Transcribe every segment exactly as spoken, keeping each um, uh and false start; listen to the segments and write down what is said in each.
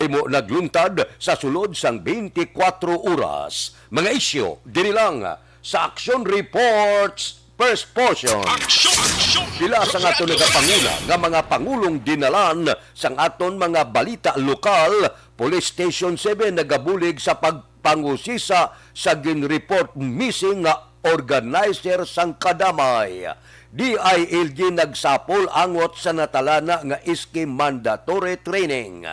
mo nagluntad sa sulod sang twenty-four oras. Mga isyu diri lang sa Action Reports First Portion. Action! Action! Pila sang aton nagapanguna nga mga pangulong dinalan sang aton mga balita lokal, Police Station seven nagabulig sa pagpangusisa sa ginreport missing nga organizer sang kadamay. D I L G nagsapol angot sa natalana nga iski mandatory training.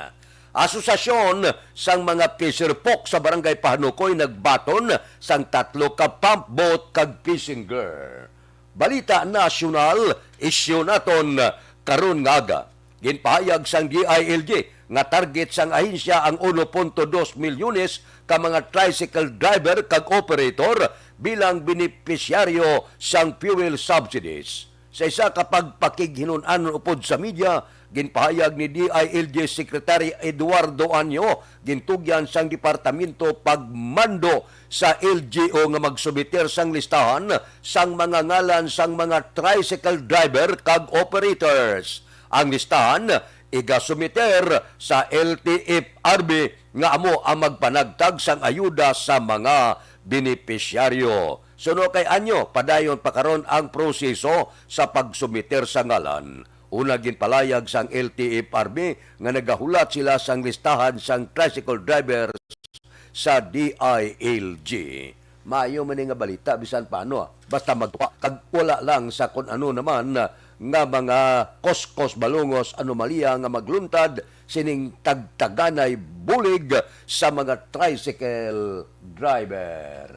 Asosasyon sang mga fisherfolk sa Barangay Pahanukoy nagbaton sang tatlo ka pump boat kag fishing gear. Balita nasyonal, isyu naton karon nga aga. Ginpahayag sang D I L G nga target sang ahensya ang uno punto dos milyones ka mga tricycle driver kag operator bilang benepisyaryo sang fuel subsidies. Sa isa ka pagpakighinun-anon upod sa media, ginpahayag ni D I L G Secretary Eduardo Anyo, gintugyan sang departamento pagmando sa L G U nga magsumiter sang listahan sang mga ngalan sang mga tricycle driver kag operators. Ang listahan igasumiter sa L T F R B nga amo ang magpanagtag sang ayuda sa mga benepisyaryo. Suno kay Anyo, padayon pa karon ang proseso sa pagsumiter sa ngalan. Una, ginpalayag sang L T F R B nga nagahulat sila sang listahan sang tricycle drivers sa D I L G. Maayo man ni nga balita bisan paano, ah. Basta magtuwa kag wala lang sa kun ano naman, ah, nga mga koskos balungos anomalya nga magluntad sining tagtaganay bulig sa mga tricycle driver.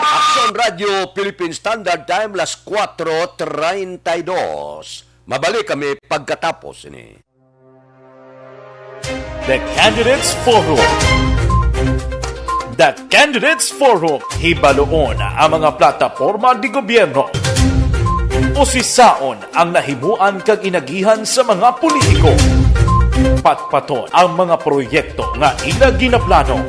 Action Radio Philippine Standard Time, las cuatro treinta y dos. Mabalik kami pagkatapos ini. The Candidates Forum. The Candidates Forum. Hibaluon ang mga plataporma di gobyerno. Usisaon ang nahimuan kag inagihan sa mga politiko. Patpaton ang mga proyekto nga ila ginaplano.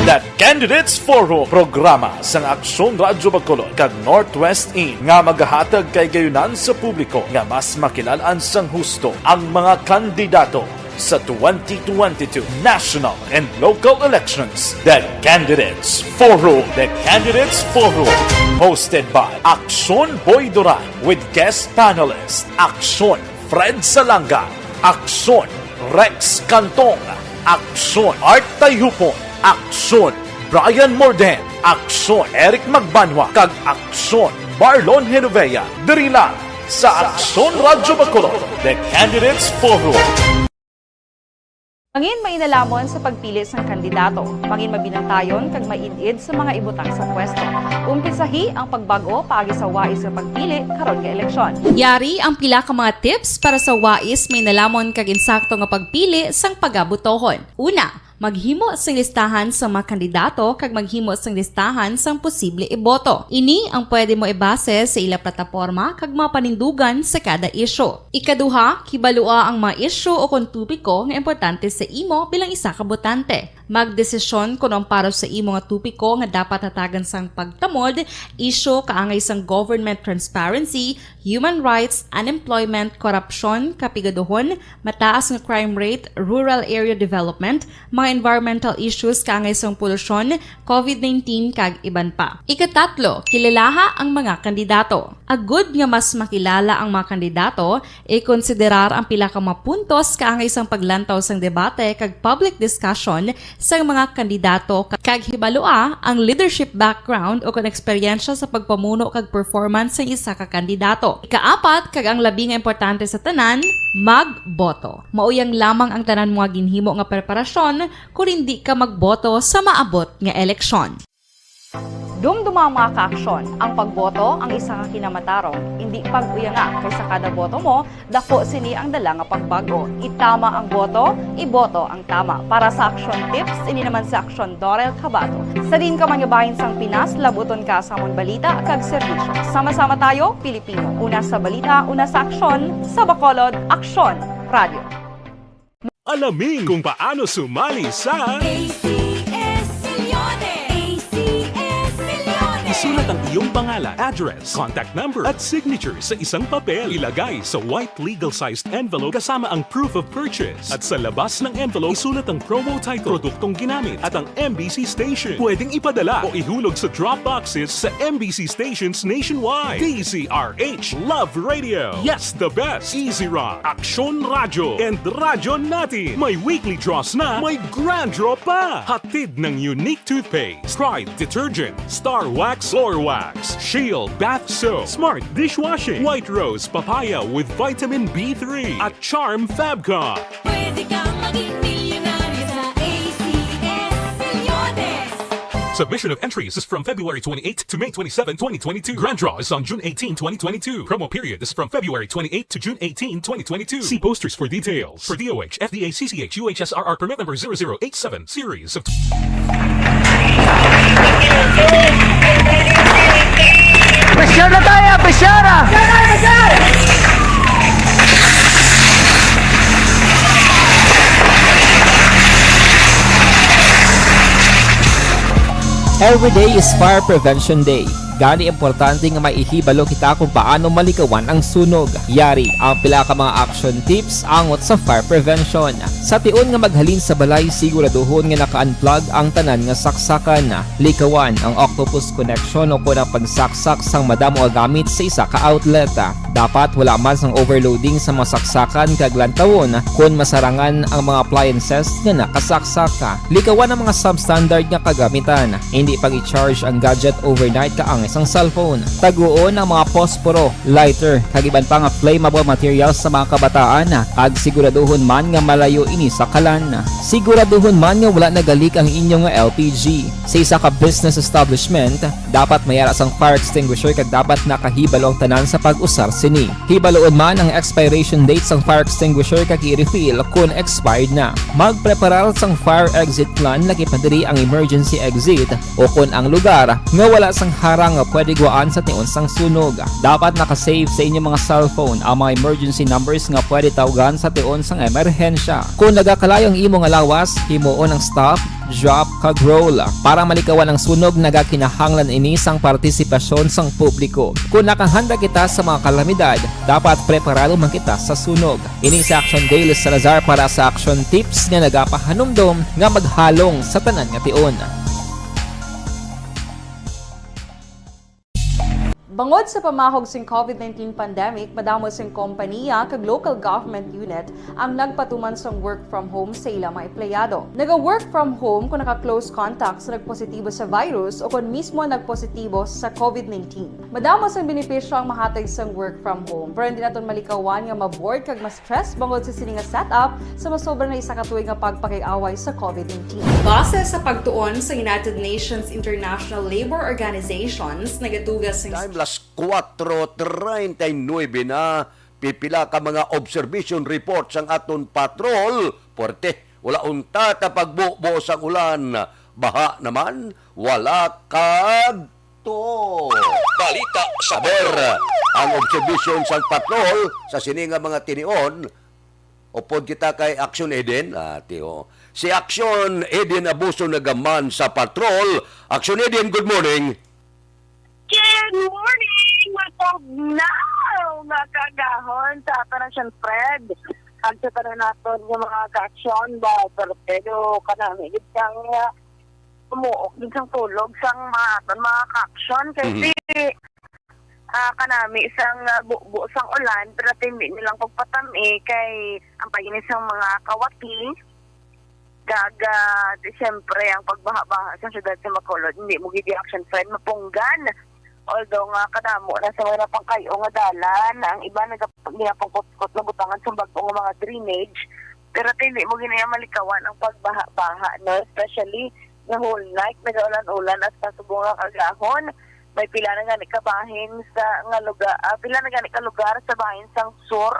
The Candidates Forum, programa sang Aksyon Radyo Bacolod kag Northwest In nga magahatag kay gayunan sa publiko nga mas makilal-an sang husto ang mga kandidato sa twenty twenty-two national and local elections. The Candidates Forum. The Candidates Forum, hosted by Aksyon Boy Duran with guest panelist Aksyon Fred Salanga, Aksyon Rex Cantong, Aksyon Art Tayhupon, Aksyon Brian Morden, Aksyon Eric Magbanwa, kag Aksyon Marlon Genovea, diri lang sa Aksyon Radyo Bacolod, The Candidates Forum. Mangin mainalamon sa pagpili sang kandidato. Mangin mabinantayon kag maid-id sa mga ibutang sa pwesto. Umpisahi ang pagbag-o paagi sa wais nga pagpili karon nga eleksyon. Yari ang pila ka mga tips para sa wais, mainalamon kag insakto nga pagpili sang pagabotohon. Una, maghimo sing listahan sa mga kandidato kag maghimo sing listahan sang posible iboto. Ini ang pwede mo ibase sa ila plataporma kag mga panindugan sa kada isyu. Ikaduha, kibalua ang mga isyu ukon topiko nga importante sa imo bilang isa ka botante. Magdesisyon kon ang para sa imo nga topiko nga dapat hatagan sang pagtamod, isyu kaangay sang government transparency, human rights, unemployment, korupsyon, kapigaduhon, mataas nga crime rate, rural area development, mga environmental issues kaangay sang polusyon, covid nineteen, kag iban pa. Ikatatlo, kilalaha ang mga kandidato. Agud nga mas makilala ang mga kandidato, ikonsiderar ang pila ka mga puntos kaangay sang paglantaw sang debate kag public discussion sang mga kandidato, ka-, kag hibalua ang leadership background o kon eksperyensya sa pagpamuno kag performance sang isa ka kandidato. Ikaapat, kag ang labi nga importante sa tanan, magboto. Mauyang lamang ang tanan mo nga ginhimo nga preparasyon kon indi ka magboto sa maabot nga eleksyon. Dumduma, mga kaaksyon, ang pagboto ang isa ka kinamatarong. Indi pag-uyanga, kay sa kada boto mo, dako sini ang dala nga pagbag-o. Itama ang boto, iboto ang tama. Para sa Aksyon Tips, ini naman si Aksyon Dorel Cabato. Sa diin ka man nga bahin sang Pinas, labuton ka sa amon balita kag serbisyo. Sama-sama tayo, Pilipino. Una sa balita, una sa aksyon, sa Bacolod, Aksyon Radio. Alamin kung paano sumali sa A C S Millones. A C S Millones. Isulat ang Yung pangalan, address, contact number, at signature sa isang papel. Ilagay sa white legal-sized envelope kasama ang proof of purchase. At sa labas ng envelope, isulat ang promo title, produktong ginamit, at ang M B C station. Pwedeng ipadala o ihulog sa drop boxes sa M B C stations nationwide. D Z R H Love Radio. Yes, the best. Easy Rock, Aksyon Radyo, and Radyo Natin. May weekly draws na, may grand draw pa. Hatid ng Unique Toothpaste, Pride Detergent, Star Wax, Floor Wax, Shield Bath Soap, Smart Dishwashing, White Rose Papaya with Vitamin B three, at Charm Fabcon. Pwede kang maging milyonaryo sa A C S Milyones. Submission of entries is from February twenty-eighth to May twenty-seven, twenty twenty-two. Grand draw is on June eighteen, twenty twenty-two. Promo period is from February twenty-eighth to June eighteen, twenty twenty-two. See posters for details. For D O H, F D A, C C H, U H S R R permit number zero zero eight seven, series of Pressure na tayo! Pressure na! Every day is Fire Prevention Day. Gani, importante nga may ihibalo kita kung paano malikawan ang sunog. Yari ang pila ka mga action tips angot sa fire prevention. Sa tion nga maghalin sa balay, siguraduhon nga naka-unplug ang tanan nga saksakan. Likawan ang octopus connection o kon ang pagsaksak sang madamo nga gamit sa isa ka outlet. Dapat wala man sang overloading sa mga saksakan kag lantawon kon masarangan ang mga appliances nga nakasaksak. Likawan ang mga substandard nga kagamitan. Hindi pag-i-charge ang gadget overnight kaangay sang cellphone. Taguon ang mga posporo, lighter, kag iban pa nga flammable materials sa mga kabataan, kag siguraduhon man nga malayo ini sa kalan. Siguraduhon man nga wala nagalik ang inyo nga L P G. Sa isa ka business establishment, dapat may ara sang fire extinguisher kag dapat nakahibalo ang tanan sa pag-usar sini. Hibaloon man ang expiration date sang fire extinguisher kag i-refill kon expired na. Magpreparar sang fire exit plan, lakip na diri ang emergency exit o kon ang lugar nga wala sang harang nga pwede guwaan sa tion sang sunog. Dapat naka-save sa inyong mga cellphone ang mga emergency numbers nga pwede tawgan sa tion sang emerhensya. Kon nagakalayo ang imo nga lawas, himuon ang stop, drop, kag roll. Para malikawan ang sunog, nagakinahanglan ini sang partisipasyon sang publiko. Kon nakahanda kita sa mga kalamidad, dapat preparado man kita sa sunog. Ini si Action Dale Salazar para sa Action Tips nga nagapahanumdom nga maghalong sa tanan nga tion. Bangod sa pamahog sing COVID nineteen pandemic, madamo sing kompaniya kag local government unit ang nagpatuman sang work from home sa ila mga empleyado. Naga-work from home kon naka-close contact sa nagpositibo sa virus o kon mismo nagpositibo sa COVID nineteen. Madamo sang benepisyo ang mahatag sang work from home, pero hindi naton malikawan nga ma-bored kag ma-stress bangod sa sini nga setup sa masobra na isa ka tuig nga pagpakig-away sa COVID nineteen. Base sa pagtuon sa United Nations International Labour Organizations, nagatuga sing Time, las kuwatro treinta y nuebe na, pipila ka mga observation report sang aton patrol, puwerte. Wala unta ta pagbubo sang ulan, baha naman, wala kag to. Balita sa Aber, patrol. Ang observation sang patrol sa sini nga mga tinion, upod kita kay Action Eden, ati, oh. Si Action Eden Abuso nagaman sa patrol. Action Eden, good morning. Good morning, matugnaw nga kaagahon sa aton Action Fred. Kag sa tanan naton nga mga ka-action ba, pero, pero kanami gid sang, ah, tumuok gid sang tulog sang mga aton mga ka-action. Kay Mhm. si, ah, kanami sang, ah, bubo sang ulan, pero hindi nilang pagpatam-i kay ang pagini sang mga kawaki. Kag, ah, di, siyempre, ang pagbaha-baha sa siyudad sa Bacolod, hindi mo gid Action Fred mapunggan. Although nga kadamo na sa mga pangkay-o nga dalan, ang iba nagap-, ginapangkutkot na butangan sa bag-o nga mga drainage. Pero ti, hindi mo gid malikawan ang pagbaha-baha, no? Especially nga whole night, nagaulan-ulan hasta subong nga kaagahon. May pila na gani ka bahin sa, nga lugar, ah, pila na gani ka lugar sa bahin sang sur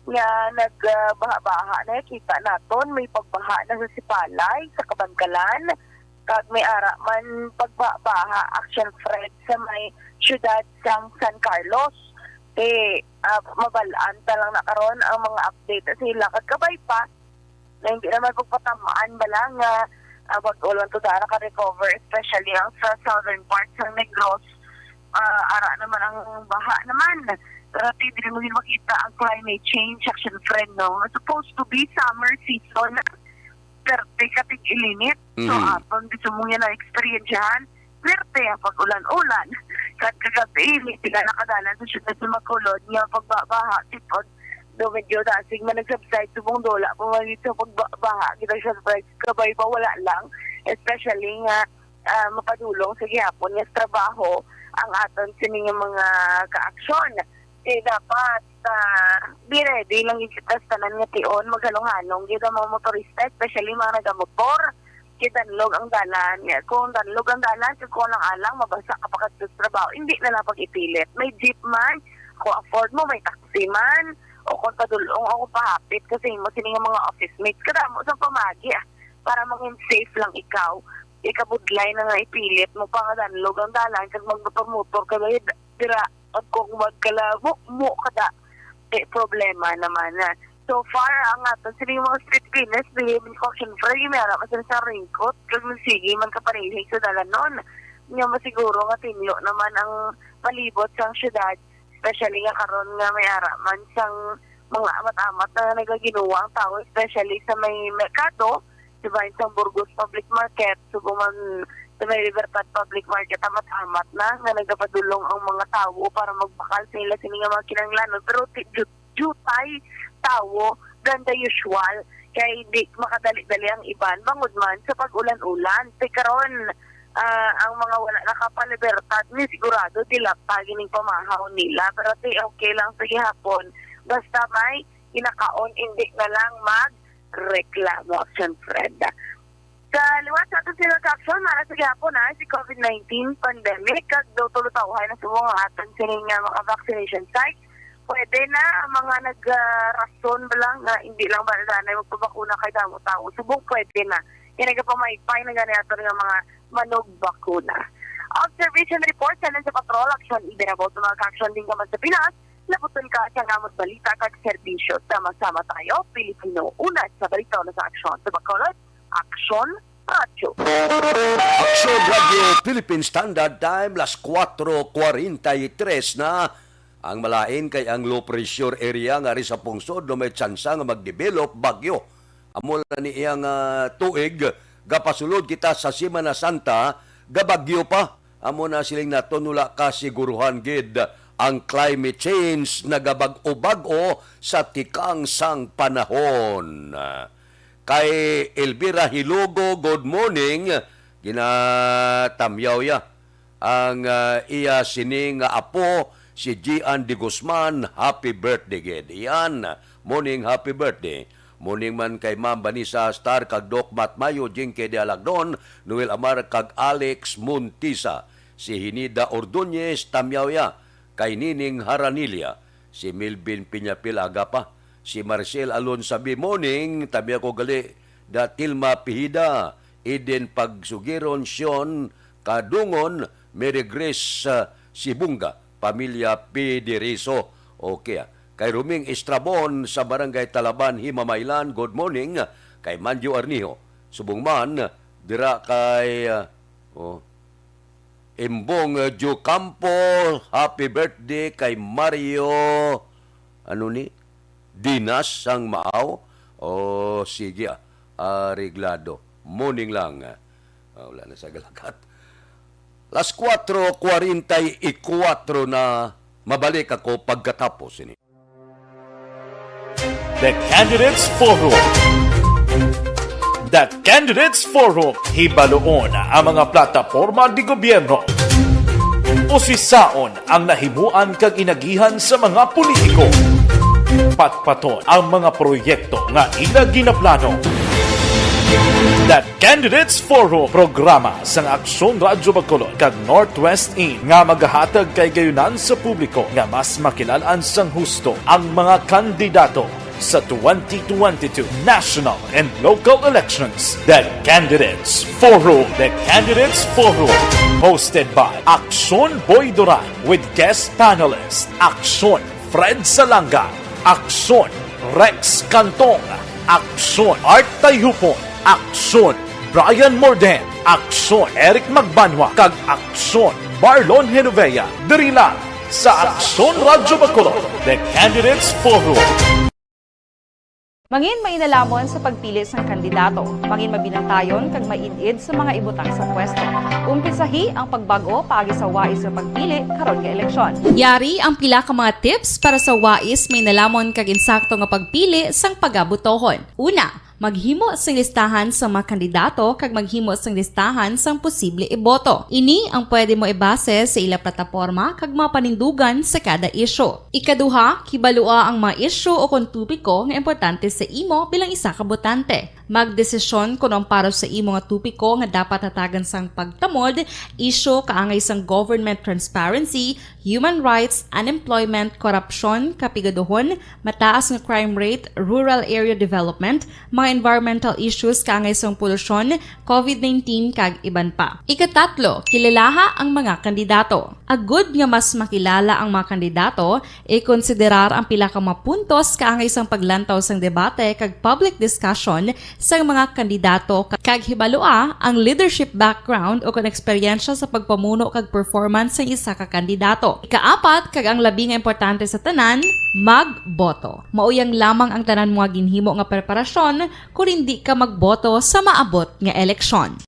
nga nag, ah, baha-baha. Nakita naton may pagbaha na sa Sipalay, sa Kabankalan, kag may ara man pagbaha-baha, Action Fred, sa may siyudad sang San Carlos. Eh, ah, mabal-an ta lang na karon ang mga update sa ila. Kag kabay pa, na hindi naman pagpatamaan bala nga, ah, bag-o lang to dara ka-recover, especially ang sa southern part sang Negros. ah, ara naman ang baha naman. Pero ti, dili mo gid makita ang climate change, action friend, no? It's supposed to be summer season, perte ka tig-ilinit. So, Mm. aton gusto mo yan na eksperyensyahan, perte ang pag-ulan-ulan. Kat kagabi, may pila na kadalan sa syudad sa Bacolod nga pagbabaha, tipod do medyo dasig man nagsubside, subong dola pa man sa pagbabaha, kita subside, kabay pa wala lang, especially nga, ah, mapadulong sa gihapon nga trabaho ang aton sini nga mga kaaksyon. Kay dapat, ah, be ready lang gid kita sa tanan nga tion, maghalong-halong gid ang mga motorista, especially mga nagamotor. Kay danlog ang dalan. Kung danlog ang dalan, kung alang-alang, mabasa ka pa kadto sa trabaho, hindi na lang pag-ipilit. May jeep man, kung afford mo, may taxi man, o kung padulong o kung pahapit kasi mo sini nga mga office mates, kadamo sa pamagi, ah, para mangin safe lang ikaw. Ikabudlay na nga ipilit mo pa nga danlog ang dalan kag magmotor-motor ka gayud dira, at kung magkalabo mo kada, eh, problema naman na. So far, ang aton sini mga street cleaners, di man ko, syempre, may ara man sila sa raincoat, kag nagsige man ka panilhig sa dalanon. Nga masiguro nga tinlo naman ang palibot sang syudad, especially nga karon nga may ara man sang mga amat-amat na nagaginuwa ang tawo, especially sa may merkado, sa bahin sang Burgos Public Market, subong man sa may Libertad Public Market, amat-amat na nga nagapadulong ang mga tawo para magbakal sa ila sini nga mga kinahanglanon. Pero ti-, ju-, jutay tawo than the usual, kay di makadali-dali ang iban bangod man sa pag-ulan-ulan. Ti karon, ah, ang mga wala nakapalibertad ni sigurado dilata gining pamahaw nila. Pero ti okay lang sa gihapon. Basta may kinakaon, hindi na lang magreklamo, action friend. Sa liwat sa aton sila kaaksyon, mara sa gihapon na si covid nineteen pandemic, kag daw tulo tawhay na subong ang aton sini nga mga vaccination site. Pwede na ang mga nag, ah, rason ba lang nga hindi lang ba na magpabakuna kay damo tao. Subong pwede na. Kaya nagapamaypay na gani aton nga mga manugbakuna. Observation report sa sa Patrol, aksyon, ibinabot sa mga kaaksyon din naman sa Pinas. Labuton ka sa ngamot balita kag serbisyo. Sama-sama tayo, Pilipino. Una sa balita, una sa aksyon. Sa Bacolod, Aksyon Radyo. Aksyon Radyo Philippine Standard Time, las kuwatro kwarenta y tres na. Ang malain kay ang low pressure area nga ari sa pungsod no may tsansa nga mag-develop bagyo. Amo na ni iyang, ah, tuig, gapasulod kita sa Semana Santa, gabagyo pa. Amo na siling naton, wala kasiguruhan gid ang climate change, nagabag-o-bag-o sa tikang sang panahon. Kay Elvira Hilogo, good morning. Ginatamyaw ya ang, ah, iya sini nga apo, si Gian de Guzman. Happy birthday gid, Ian. Morning, happy birthday. Morning man kay Ma'am Vanessa Star kag Doc Matt Mayo, Jinky de Alagdon, Noel Amar kag Alex Montisa. Si Hinida Ordonez, tamyaw ya kay Nining Haranilla. Si Melvin Piñapil, aga pa. Si Marcel Alonsabi, morning. Tamyaw ko gali, da Tilma Pihida, Eden Pagsugiron, Sean Kadungon, Mary Grace, ah, Sibunga, pamilya Pidiriso. Okay, ah. Kay Ruming Estrabon sa Barangay Talaban, Himamaylan, good morning. Kay Manjo Arniho, subong man, dira kay, ah, oh, Imbong, ah, Jocampo, happy birthday kay Mario, ano ni? Dinas sang Maaw. O, sige, ah. Areglado. Morning lang, ah. Ah, wala na sa galakat. Las kuwatro kwarenta y kuwatro na, mabalik ako pagkatapos ini. The Candidates Forum. The Candidates Forum, hibaluon ang mga plataporma de gobyerno. Usisaon ang nahimuan kag inagihan sa mga politiko. Patpaton ang mga proyekto nga ila ginaplano. The Candidates Forum, programa sang Aksyon Radyo Bacolod kag Northwest In nga magahatag kay gayunan sa publiko nga mas makilal-an sang husto ang mga kandidato sa twenty twenty-two national and local elections. The Candidates Forum. The Candidates Forum, hosted by Aksyon Boy Duran with guest panelist Aksyon Fred Salanga, Aksyon Rex Cantong, Aksyon Art Tayhupon, Aksyon Brian Morden, Aksyon Eric Magbanwa kag Aksyon Marlon Genovea, diri lang sa Aksyon Radyo Bacolod, The Candidates Forum. Mangin mainalamo sa pagpili sang kandidato. Mangin mabinantayon kag maid-id sa mga ibutang sa pwesto. Umpisahi ang pagbag-o paagi sa wais nga pagpili karon nga eleksyon. Yari ang pila ka mga tips para sa wais, mainalamo kag insakto nga pagpili sang pagabotohon. Una, maghimo sing listahan sa mga kandidato kag maghimo sing listahan sang posible iboto. Ini ang pwede mo ibase sa ila plataporma kag mga panindugan sa kada isyu. Ikaduha, kibalua ang mga isyu o kon topiko nga importante sa imo bilang isa ka botante. Magdesisyon kon ang para sa imo nga topiko nga dapat hatagan sang pagtamod, isyu kaangay sang government transparency, human rights, unemployment, korupsyon, kapigaduhon, mataas nga crime rate, rural area development, mga environmental issues kaangay sang polusyon, covid nineteen, kag iban pa. Ikatatlo, kilalaha ang mga kandidato. Agud nga mas makilala ang mga kandidato, ikonsiderar ang pila ka mga puntos kaangay sang paglantaw sang debate kag public discussion sang mga kandidato, ka-, kag hibalua ang leadership background o kon eksperyensya sa pagpamuno kag performance sang isa ka kandidato. Ikaapat, kag ang labi nga importante sa tanan, magboto. Mao yang lamang ang tanan mo nga ginhimo nga preparasyon kon indi ka magboto sa maabot nga eleksyon.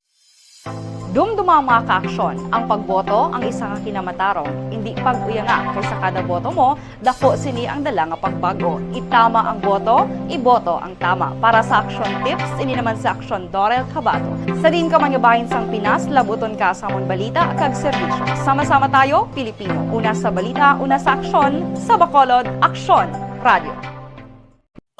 Dumduma, mga kaaksyon, ang pagboto ang isa ka kinamatarong. Indi pag-uyanga, kay sa kada boto mo, dako sini ang dala nga pagbag-o. Itama ang boto, iboto ang tama. Para sa Aksyon Tips, ini naman si Aksyon Dorel Cabato. Sa diin ka man nga bahin sang Pinas, labuton ka sa amon balita kag serbisyo. Sama-sama tayo, Pilipino. Una sa balita, una sa aksyon, sa Bacolod, Aksyon Radio.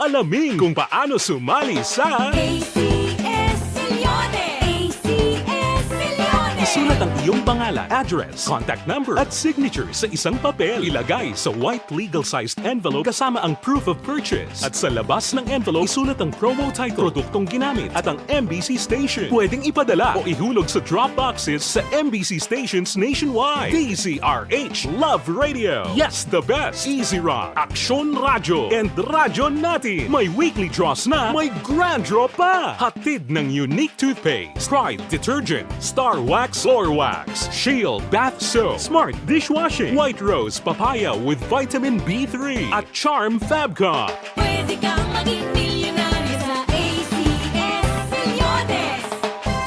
Alamin kung paano sumali sa A C S Leones! A C S Leones! Isulat ang iyong pangalan, address, contact number, at signature sa isang papel. Ilagay sa white legal-sized envelope kasama ang proof of purchase. At sa labas ng envelope, isulat ang promo title, produktong ginamit, at ang M B C station. Pwedeng ipadala o ihulog sa drop boxes sa M B C stations nationwide. D Z R H Love Radio. Yes, the best. Easy Rock, Aksyon Radyo, and Radyo Natin. May weekly draws na, may grand draw pa. Hatid ng Unique Toothpaste, Pride Detergent, Star Wax Floor Wax, Shield Bath Soap, Smart Dishwashing, White Rose Papaya with Vitamin B three, at Charm Fabcon. Pwede kang maging milyonaryo sa A C S Leones!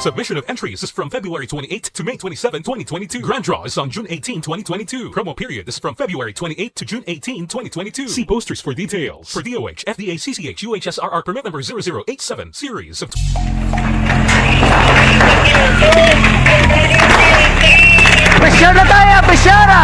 Submission of entries is from February twenty-eighth to May twenty-seven, twenty twenty-two. Grand draw is on June eighteen, twenty twenty-two. Promo period is from February twenty-eighth to June eighteen, twenty twenty-two. See posters for details. For D O H, F D A, C C H, U H S R R permit number zero zero eight seven, series of Pressure na tayo! Pressure na!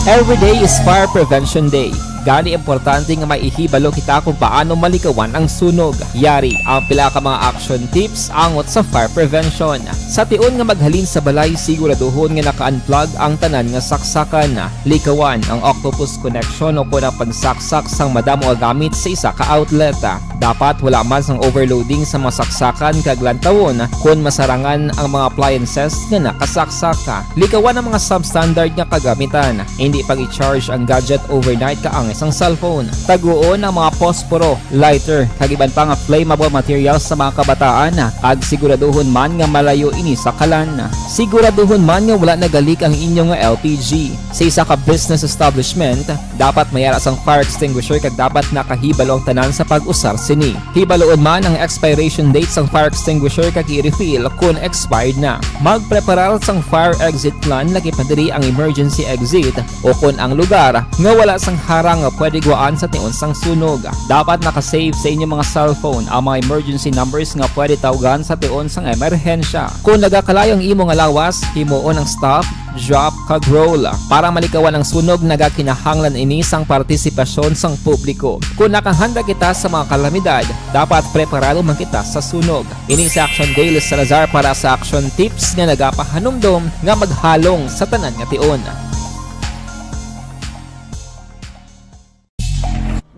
Every day is Fire Prevention Day. Gani, importante nga may ihibalo kita kung paano malikawan ang sunog. Yari ang pila ka mga action tips angot sa fire prevention. Sa tion nga maghalin sa balay, siguraduhon nga naka-unplug ang tanan nga saksakan. Likawan ang octopus connection o kon ang pagsaksak sang madamo nga gamit sa isa ka outlet. Dapat wala man sang overloading sa mga saksakan kag lantawon kon masarangan ang mga appliances nga nakasaksak. Likawan ang mga substandard nga kagamitan. Indi pag-i-charge ang gadget overnight kaangay sang cellphone. Taguon ang mga posporo, lighter, kag iban pa nga flammable materials sa mga kabataan, kag siguraduhon man nga malayo ini sa kalan. Siguraduhon man nga wala nagalik ang inyo nga L P G. Sa isa ka business establishment, dapat may ara sang fire extinguisher kag dapat nakahibalo ang tanan sa pag-usar sini. Hibaluon man ang expiration date sang fire extinguisher kag i-refill kon expired na. Magpreparar sang fire exit plan, lakip na diri ang emergency exit o kon ang lugar nga wala sang harang nga pwede gwaan sa tion sang sunog. Dapat naka-safe sa inyo mga cellphone ang mga emergency numbers nga pwede tawgan sa tion sang emerhensya. Kon nagakalayo ang imo nga lawas, himuon ang stop, drop, kag roll. Para malikawan ang sunog, nagakinahanglan ini sang partisipasyon sang publiko. Kon nakahanda kita sa mga kalamidad, dapat preparado man kita sa sunog. Ini si Action Dale Salazar para sa Action Tips nga nagapahanumdom nga maghalong sa tanan nga tion.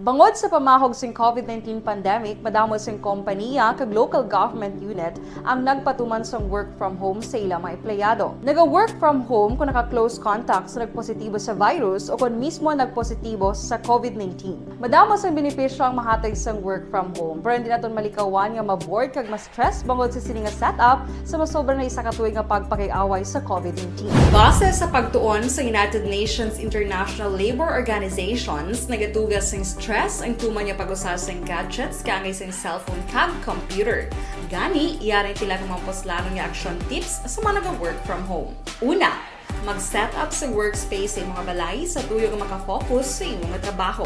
Bangod sa pamahog sing COVID nineteen pandemic, madamo sing kompaniya kag local government unit ang nagpatuman sang work from home sa ila mga empleyado. Naga-work from home kung naka-close contact sa nagpositibo sa virus o kon mismo nagpositibo sa COVID nineteen. Madamo sang benepisyo ang mahatag sang work from home, pero hindi naton malikawan nga ma-bored kag ma-stress bangod sa sini nga setup sa masobra na isa ka tuig nga pagpakig-away sa COVID nineteen. Base sa pagtuon sa United Nations International Labour Organizations, nagatuga sing stress ang tuman nga pag-usa sing gadgets kaangay sing cellphone kag computer. Gani, yari sila nga mga puslanon nga action tips sa mga naga-work from home. Una, mag-set up sa workspace sa imong balay sa tuyo nga makafocus sa imong trabaho.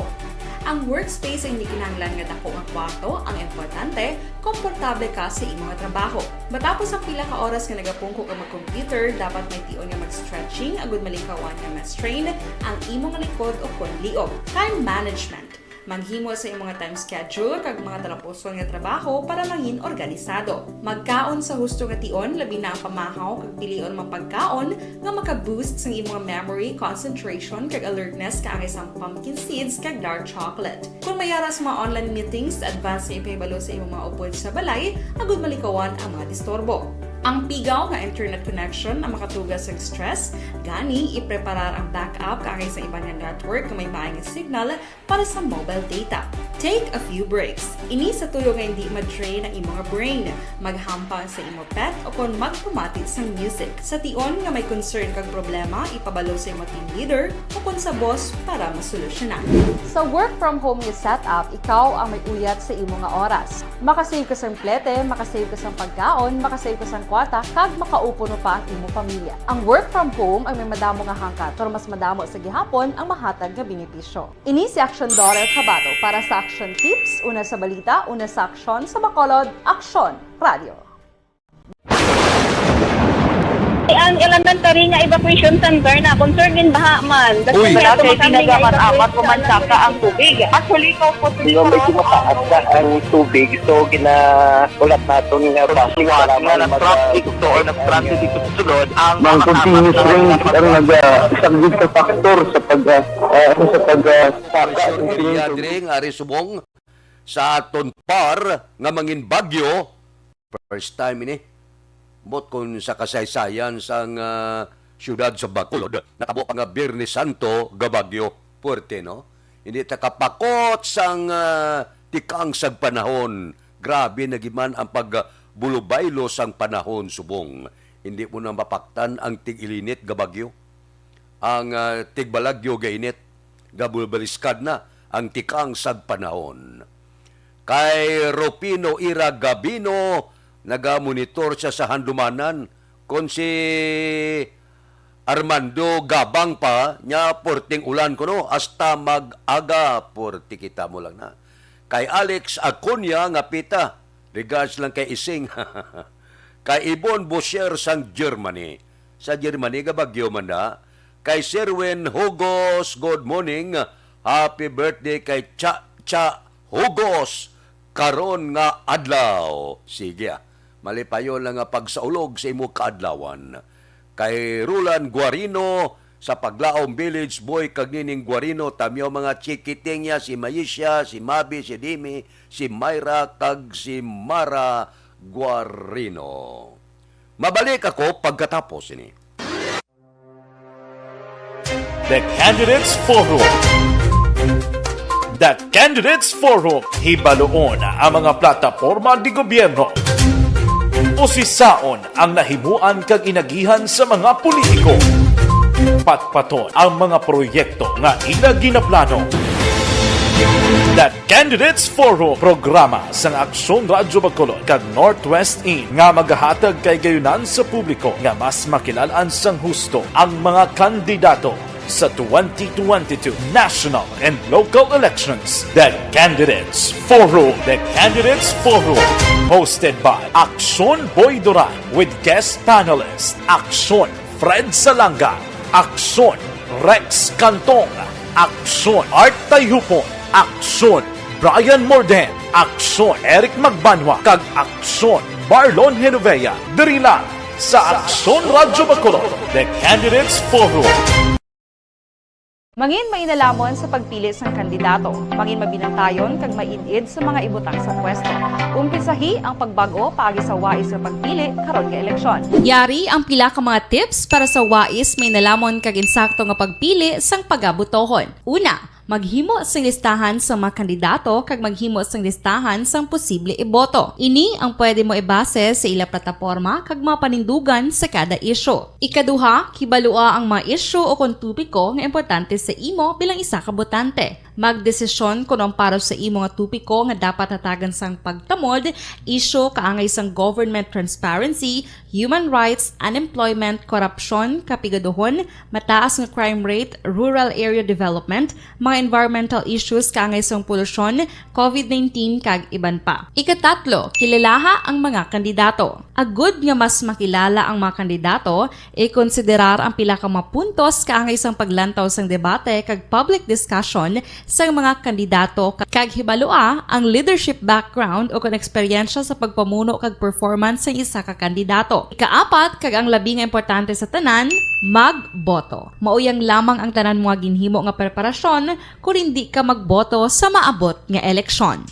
Ang workspace ay hindi kinahanglan nga dako nga kwarto, ang importante, komportable ka sa imong trabaho. Matapos ang pila ka oras nga nagapungko ka mag-computer, dapat may tion nga mag-stretching agud malikawan nga ma-strain ang imong likod o kon liog. Time management. Maghimo sa imong time schedule kag mga talapuson nga trabaho para mangin organisado. Magkaon sa husto nga tion, labi na ang pamahaw kag pilion mga pagkaon nga maka-boost sang imong memory, concentration, kag alertness kaangay sang pumpkin seeds kag dark chocolate. Kung may ara sa mga online meetings, advance nga ipahibalo sa imong mga upod sa balay agud malikawan ang mga disturbo. Ang pigaw nga internet connection ang makatuga sa stress, gani ipreparar ang backup kaangay sa iban nga network nga may maay nga signal para sa mobile data. Take a few breaks. Ini sa tuyo nga hindi ma-drain ang imo nga brain. Maghampang sa imo pet o kon magpamati sang music. Sa tion nga may concern kag problema, ipabalo sa imo team leader o kon sa boss para masolusyonan. Sa work from home nga setup, ikaw ang may uyat sa imo nga oras. Makasave ka sang plete, makasave ka sang pagkaon, makasave ka sang kwarta, kag makaupo pa ang imo pamilya. Ang work from home ay may madamo nga hangkat, pero mas madamo sa gihapon ang mahatag nga benepisyo. Ini si Action Daughter Kabato para sa Action Tips, una sa balita, una sa aksyon, sa Bacolod, Aksyon Radio. Ang elementary nga evacuation center na concern gid baha man. Uy. Wala kay ginagamit-amat o mansaka ang tubig. Actually, ikaw po, medyo mataas na ang tubig, so ginahulat naton nga base para na mag-, na-traffic to or na-stranded dito sa sulod ang mga continuous rain ang nag-, ah, isang big factor sa pag, ah, ah, sa pag, ah, saka ng area swimming tubig. Diri nga ari subong sa aton par nga mangin bagyo, first time ini. Bot kon sa kasaysayan sang, ah, siyudad sa Bacolod, natabo pa nga Biyernes Santo nga bagyo. Puwerte, no? Hindi ta kapakot sang, ah, tikang sang panahon. Grabe na gid man ang pagbulubaylo sang panahon subong. Hindi mo na mapaktan ang tig-ilinit nga bagyo. Ang, ah, tigbalagyo gainit, gabulbaliskad na ang tikang sang panahon. Kay Rufino Ira Gabino, nagamonitor siya sa handumanan. Kon si Armando Gabang pa, nya puwerteng ulan kuno, hasta mag-aga, puwerte kita mo lang na. Kay Alex Acuña nga pita, regards lang kay Ising. Kay Ibon Bosher sang Germany. Sa Germany, nga bagyo man na. Kay Sherwin Hugos, good morning. Happy birthday kay Cha Cha Hugos karon nga adlaw. Sige, ah. Malipayon lang nga pagsaulog sa imo kaadlawan. Kay Roland Guarino, sa Paglaom Village, Boy kag Nining Guarino, Tamyaw mga chikiting niya, si Maisha, si Mabi, si Dimi, si Myra, kag si Mara Guarino. Mabalik ako pagkatapos ini. The Candidates Forum. The Candidates Forum, hibaluon ang mga plataporma di gobyerno. Usisaon ang nahimuan kag inagihan sa mga politiko. Patpaton ang mga proyekto nga ila ginaplano. The Candidates Forum, programa sang Aksyon Radyo Bacolod kag Northwest Inn nga magahatag kay gayunan sa publiko nga mas makilal-an sang husto ang mga kandidato sa twenty twenty-two national and local elections. The Candidates Forum. The Candidates Forum, hosted by Aksyon Boy Duran with guest panelist Aksyon Fred Salanga, Aksyon Rex Cantong, Aksyon Art Tayhupon, Aksyon Brian Morden, Aksyon Eric Magbanwa, kag Aksyon Marlon Genovea, diri lang sa Aksyon Radyo Bacolod, The Candidates Forum. Mangin mainalamon sa pagpili sang kandidato. Mangin mabinantayon kag maid-id sa mga ibutang sa pwesto. Umpisahi ang pagbag-o paagi sa wais nga pagpili karon nga eleksyon. Yari ang pila ka mga tips para sa wais, mainalamon kag insakto nga pagpili sang pagabotohon. Una, maghimo sing listahan sa mga kandidato kag maghimo sing listahan sang posible iboto. Ini ang pwede mo ibase sa ila plataporma kag mga panindugan sa kada isyu. Ikaduha, kibalua ang mga isyu o kon topiko nga importante sa imo bilang isa ka botante. Magdesisyon kon ang para sa imo nga topiko nga dapat hatagan sang pagtamod, isyu kaangay sang government transparency, human rights, unemployment, korupsyon, kapigaduhon, mataas nga crime rate, rural area development, mga environmental issues kaangay sang polusyon, covid nineteen, kag iban pa. Ikatatlo, kilalaha ang mga kandidato. Agud nga mas makilala ang mga kandidato, ikonsiderar ang pila ka mga puntos kaangay sang paglantaw sang debate kag public discussion sang mga kandidato, kag hibalua ang leadership background o kon eksperyensya sa pagpamuno kag performance sang isa ka kandidato. Ikaapat, kag ang labi nga importante sa tanan, magboto. Mauyang lamang ang tanan mo nga ginhimo nga preparasyon kon indi ka magboto sa maabot nga eleksyon.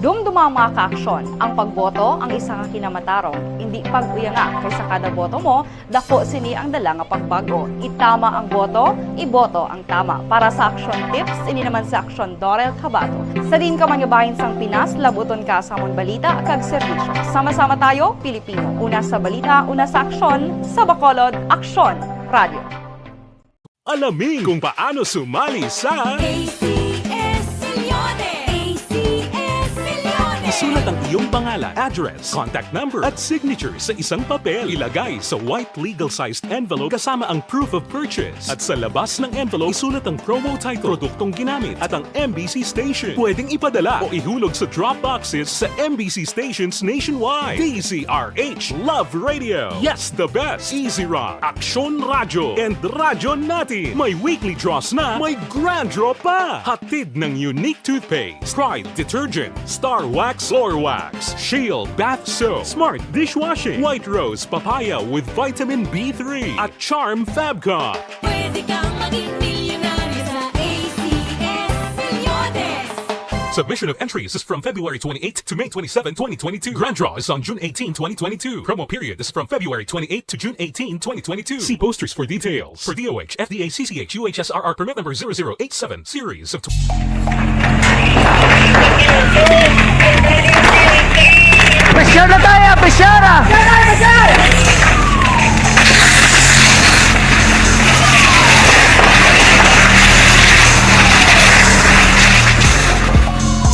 Dumduma ang mga kaaksyon. Ang pagboto ang isa ka kinamatarong. Indi pag-uyanga, kay sa kada boto mo, dako sini ang dala nga pagbag-o. Itama ang boto, iboto ang tama. Para sa Aksyon Tips, ini naman si Aksyon Dorel Cabato. Sa diin ka man nga bahin sang Pinas, labuton ka sa amon balita kag serbisyo. Sama-sama tayo, Pilipino. Una sa balita, una sa aksyon, sa Bacolod, Aksyon Radio. Alamin kung paano sumali sa A C S Millones. A C S Millones. Isulat ang iyong pangalan, address, contact number, at signature sa isang papel. Ilagay sa white legal-sized envelope kasama ang proof of purchase. At sa labas ng envelope, isulat ang promo title, produktong ginamit, at ang M B C station. Pwedeng ipadala o ihulog sa drop boxes sa M B C stations nationwide. D Z R H Love Radio. Yes, the best. Easy Rock, Aksyon Radyo, and Radyo Natin. May weekly draws na, may grand draw pa. Hatid ng Unique Toothpaste, Pride Detergent, Star Wax Floor Wax, Shield Bath Soap, Smart Dishwashing, White Rose Papaya with Vitamin B three, at Charm Fabcon. Pwede kang maging milyonaryo sa A C S Millones. Submission of entries is from February twenty-eighth to May twenty-seven, twenty twenty-two. Grand draw is on June eighteen, twenty twenty-two. Promo period is from February twenty-eighth to June eighteen, twenty twenty-two. See posters for details. For D O H, F D A, C C H, U H S R R permit number zero zero eight seven, series of tw- Pressure na tayo! Pressure!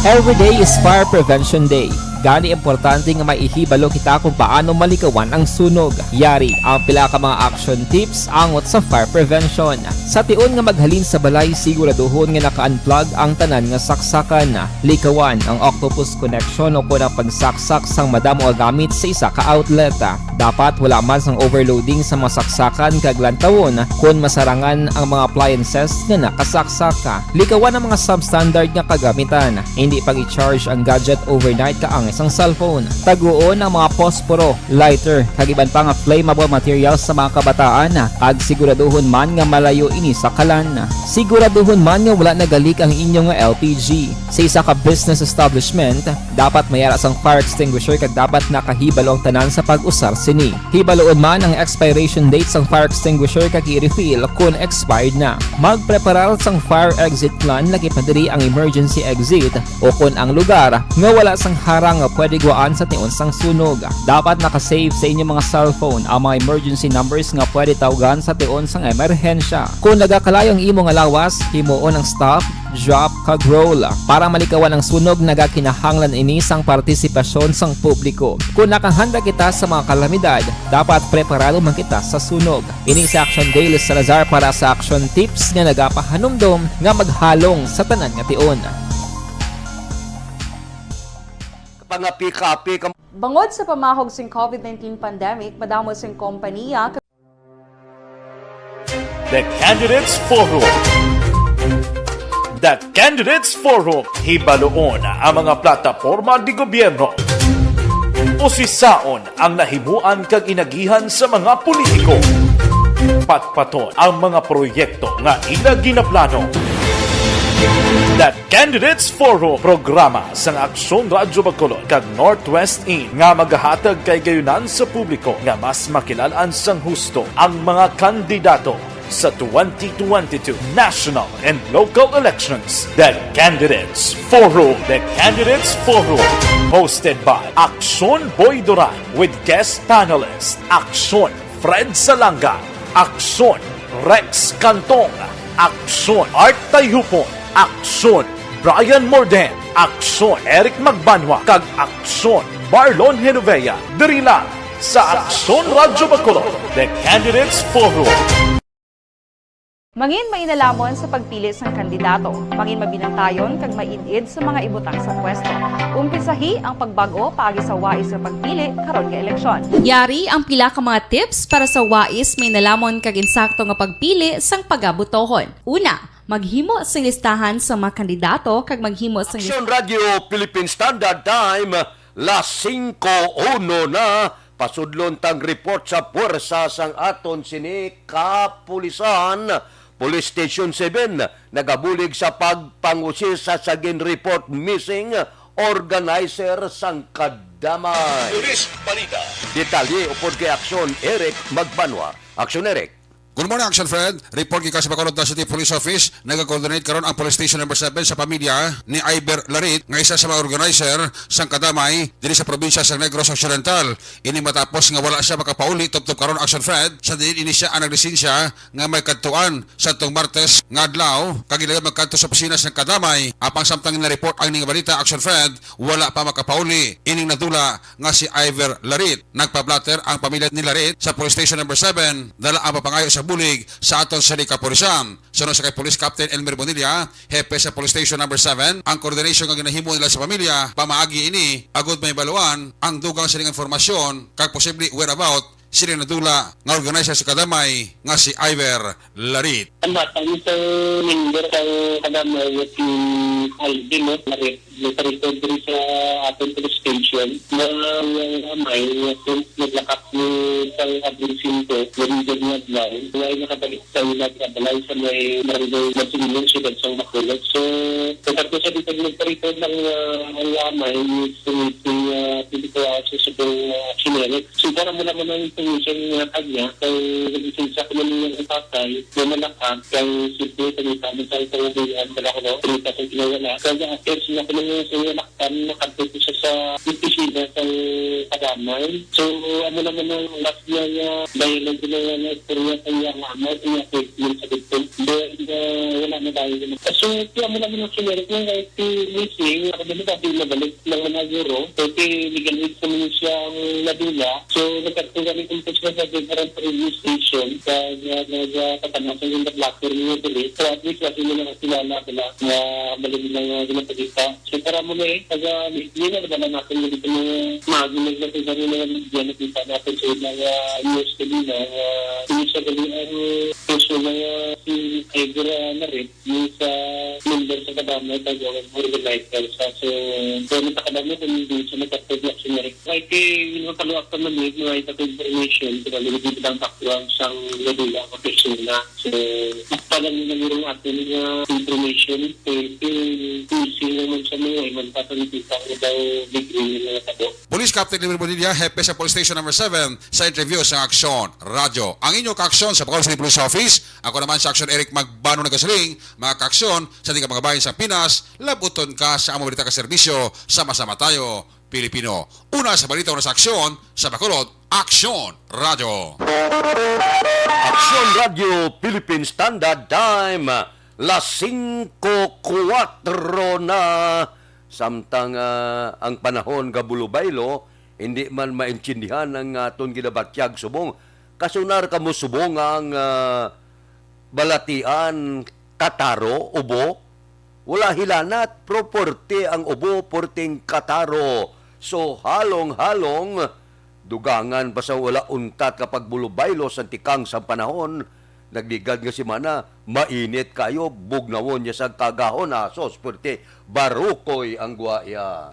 Every day is Fire Prevention Day. Gani, importante nga maihibalo kita kung paano malikawan ang sunog. Yari ang pila ka mga action tips angot sa fire prevention. Sa tion nga maghalin sa balay, siguraduhon nga naka-unplug ang tanan nga saksakan. Likawan ang octopus connection o kon ang pagsaksak sang madamo nga gamit sa isa ka outlet. Dapat wala man sang overloading sa mga saksakan kag lantawon kon masarangan ang mga appliances nga nakasaksak. Likawan ang mga substandard nga kagamitan. Hindi pag-i-charge ang gadget overnight kaangay sang cellphone. Taguon ang mga posporo, lighter, kag iban pa nga flammable materials sa mga kabataan, kag siguraduhon man nga malayo ini sa kalan. Siguraduhon man nga wala nagalik ang inyo nga L P G. Sa isa ka business establishment, dapat may ara sang fire extinguisher kag dapat nakahibalo ang tanan sa pag-usar sini. Hibaloon man ang expiration date sang fire extinguisher kag i-refill kon expired na. Magpreparar sang fire exit plan, lakip na diri ang emergency exit o kon ang lugar nga wala sang harang nga pwede guwaan sa tion sang sunog. Dapat naka-save sa inyo mga cellphone ang mga emergency numbers nga pwede tawgan sa tion sang emerhensya. Kon nagakalayo ang imo nga lawas, himuon ang stop, drop, kag roll. Para malikawan ang sunog, nagakinahanglan ini sang partisipasyon sang publiko. Kon nakahanda kita sa mga kalamidad, dapat preparado man kita sa sunog. Ini si Action Dale Salazar para sa Action Tips nga nagapahanumdom nga maghalong sa tanan nga tion. Pangapi-kapi ka. Bangod sa pamahog sing covid nineteen pandemic, madamo sing kompanya The Candidates Forum. The Candidates Forum. Hibaloon ang mga plataporma de gobyerno. Usisaon ang nahimuan kag inagihan sa mga politiko. At paton ang mga proyekto nga ila ginaplano. The Candidates Forum, programa sang Aksyon Radyo Bacolod kag Northwest Inn nga magahatag kay gayunan sa publiko nga mas makilal-an sang husto ang mga kandidato sa twenty twenty-two national and local elections. The Candidates Forum. The Candidates Forum, hosted by Aksyon Boy Duran with guest panelist Aksyon Fred Salanga, Aksyon Rex Cantong, Aksyon Art Tayhupon, Aksyon Brian Morden, Aksyon Eric Magbanwa, kag Aksyon Marlon Genovea. Diri lang sa Aksyon Radyo Bacolod, The Candidates Forum. Mangin mainalamon sa pagpili sang kandidato. Mangin mabinantayon kag maid-id sa mga ibutang sa pwesto. Umpisahi ang pagbag-o paagi sa wais nga pagpili karon nga eleksyon. Yari ang pila ka mga tips para sa wais mainalamon kag insakto nga pagpili sang pagabutohon. Una, maghimo sing listahan sa mga kandidato kag maghimo sing Aksyon Radyo Philippine Standard Time, las singko uno na. Pasudlon tang report sa puwersa sang aton sini kapulisan. Police Station seven nagabulig sa pagpangusi sa sa ginreport missing organizer sang kadamay. Police Balita. Detalye upod kay Aksyon Eric Magbanwa. Aksyon Eric. Good morning, Action Fred. Report gikan sa Bacolod City Police Office. Nagakoordinate karon ang Police Station Number Seven sa pamilya ni Iver Larit, nga isa sa mga organizer sang kadamay diri sa probinsya sa Negros Occidental. Ini matapos nga wala siya makapauli tubtob karon, Action Fred, sa diin ini siya ang naglisensya nga may kadtuan sa tong Martes nga adlaw, kag ilayon magkadto sa opisina sang kadamay. Apang samtang na-report ang ining balita, Action Fred, wala pa makapauli ining nadula nga si Iver Larit. Nagpa-blotter ang pamilya ni Larit sa Police Station Number Seven, dala ang papangayo sa bulig sa aton sini kapulisan. Suno sa kay Police Captain Elmer Bonilla, hepe sa Police Station Number Seven, ang coordination nga ginahimo nila sa pamilya, pamaagi ini, agud mahibaluan ang dugang sining informasyon kag posible whereabout sini nadula nga organizer sa kadamay nga si Iver Larit. Ang bata ni sa member sa kadamay nga si Alvin, no? Larit. Nagpa-record diri sa aton police station na ang amay nga since naglakak ni sang Abril singko, nga edad nga adlaw, wala nakabalik sa ila nga balay sa may barangay Magsuminon, siyudad sang Bacolod. So, kasabot sa dito nagpa-record ang, ah, ang amay ni sa meeting, ah, twenty-four hours sa subong, ah, generic. So, para mo naman ang information nga kanya, kay nag-message ako ng mga tatay, na malakak, kay simple, kami kami sa isang ubihan, wala ko na, kaya sa kinawala. Kaya, after sila ko ng mga kan makadto ko siya sa opisina sa kadamay. So, amo naman ang last niya nga dialogue na nga na istorya sa iya nga amay, sa iya appointment sa doktor. Then, uh, wala na tayo naman. So, kaya amo naman ang generic nga, like, si Missing, ako din natin nabalik lang naman siguro. So, si legal aid sa mga siya ang nadula. So, nagkatuwa ni kung sa different radio station sa, sa, sa, sa katanasan yung blocker niya dili. So, at least, kasi nila nakilala sila nga mali nila nga ginapagita. So, para mo na eh, taga Leyte na ba na natin dito mga mga ginagawa na mga media, nakita natin sa ilang, ah, news kanina, ah, hindi siya gali ang puso na, ah, si Edgar, ah, Narit, yung sa member sa kadamay, taga organizer sa. So, kung sa kadamay, kung hindi siya nagkatagyak si Narit. Like, eh, yung mga follow-up naman, eh, mga iba information, kung ano yung ibang background sang nadula ang persona. So, mas pala nila yung atin nga information, eh, eh, missing naman sa mga, eh, man pa sa nakita ko daw degree yung mga tabo. Police Captain Libre Bonilla, hepe sa Police Station Number Seven, sa interview sa Aksyon Radyo. Ang inyo kaaksyon sa Bacolod City Police Office, ako naman sa Aksyon Eric Magbano nagasiling, mga kaaksyon sa di ka mga bayan sa Pinas, labuton ka sa among balita ka serbisyo, sama-sama tayo, Pilipino. Una sa balita, una sa aksyon, sa Bacolod, Aksyon Radyo. Aksyon Radyo, Philippine Standard Time, las singko kuwatro na. Samtang, ah, ang panahon gabulubaylo, hindi man maintindihan ang aton ginabatyag subong. Kasunar kamo subong ang, ah, balatian, kataro, ubo? Wala hilanat, pero puwerte ang ubo, puwerteng kataro. So, halong-halong, dugangan pa sa wala untat ka pagbulubaylo sa tikang sang panahon. Nagligad nga semana, mainit kayo, bugnawon niya sa kagahon, asos, puwerte, barukoy ang guwaya.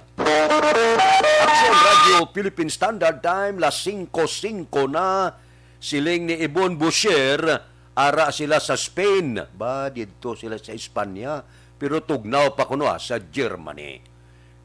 Aksyon Radyo Philippine Standard Time, las singko singko na. Siling ni Ibon Boucher, Ara sila sa Spain, ba, didto sila sa Espanya, pero tugnaw pa kuno, ah, sa Germany.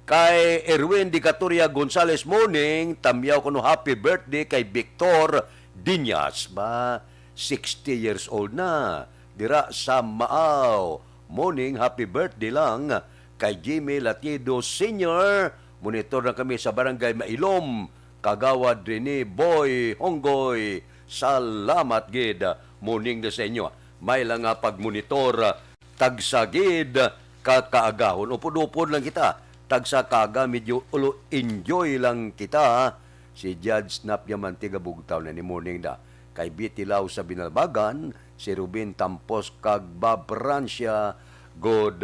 Kay Erwin Dicatoria Gonzalez, morning, tamyaw kuno, happy birthday kay Victor Diñas, ba, sixty years old na, dira sa Maaw. Morning, happy birthday lang kay Jimmy Latido Senior. Monitor na kami sa Barangay Mailom. Kagawad Rene Boy Honggoy, salamat gid. Morning na sa inyo. May lang nga pagmonitor, tagsa gid ka kaagahon. Upod-upod lang kita. Tagsa kaaga, medyo ulo enjoy lang kita. Si Judge Snap Diamante gabugtaw na ni morning da. Kay Bitilaw sa Binalbagan, si Ruben Tampos kag Bob Rancia, good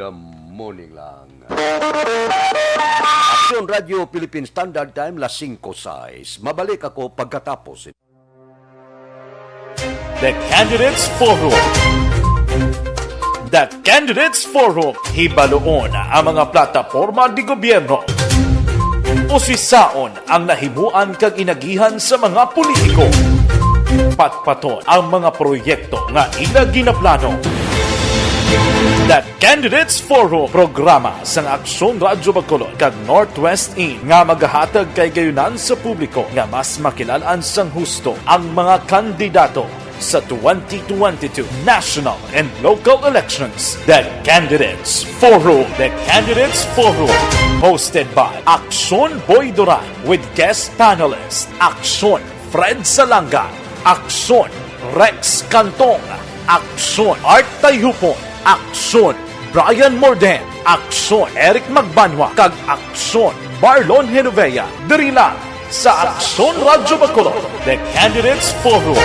morning lang. Aksyon Radio Philippine Standard Time, las singko sais. Mabalik ako pagkatapos. The Candidates Forum. The Candidates Forum, hibaluon ang mga plataporma di gobyerno. Usisaon ang nahimuan kag inagihan sa mga politiko. Patpaton ang mga proyekto nga ila ginaplano. The Candidates Forum, programa sang Aksyon Radyo Bacolod kag Northwest In nga magahatag kay gayunan sa publiko nga mas makilalan sang husto ang mga kandidato sa twenty twenty-two national and local elections. The Candidates Forum. The Candidates Forum, hosted by Aksyon Boy Duran with guest panelist Aksyon Fred Salanga, Aksyon Rex Cantong, Aksyon Art Tayhupon, Aksyon Brian Morden, Aksyon Eric Magbanwa, kag Aksyon Marlon Genovea. Diri lang sa Aksyon Radyo Bacolod, The Candidates Forum.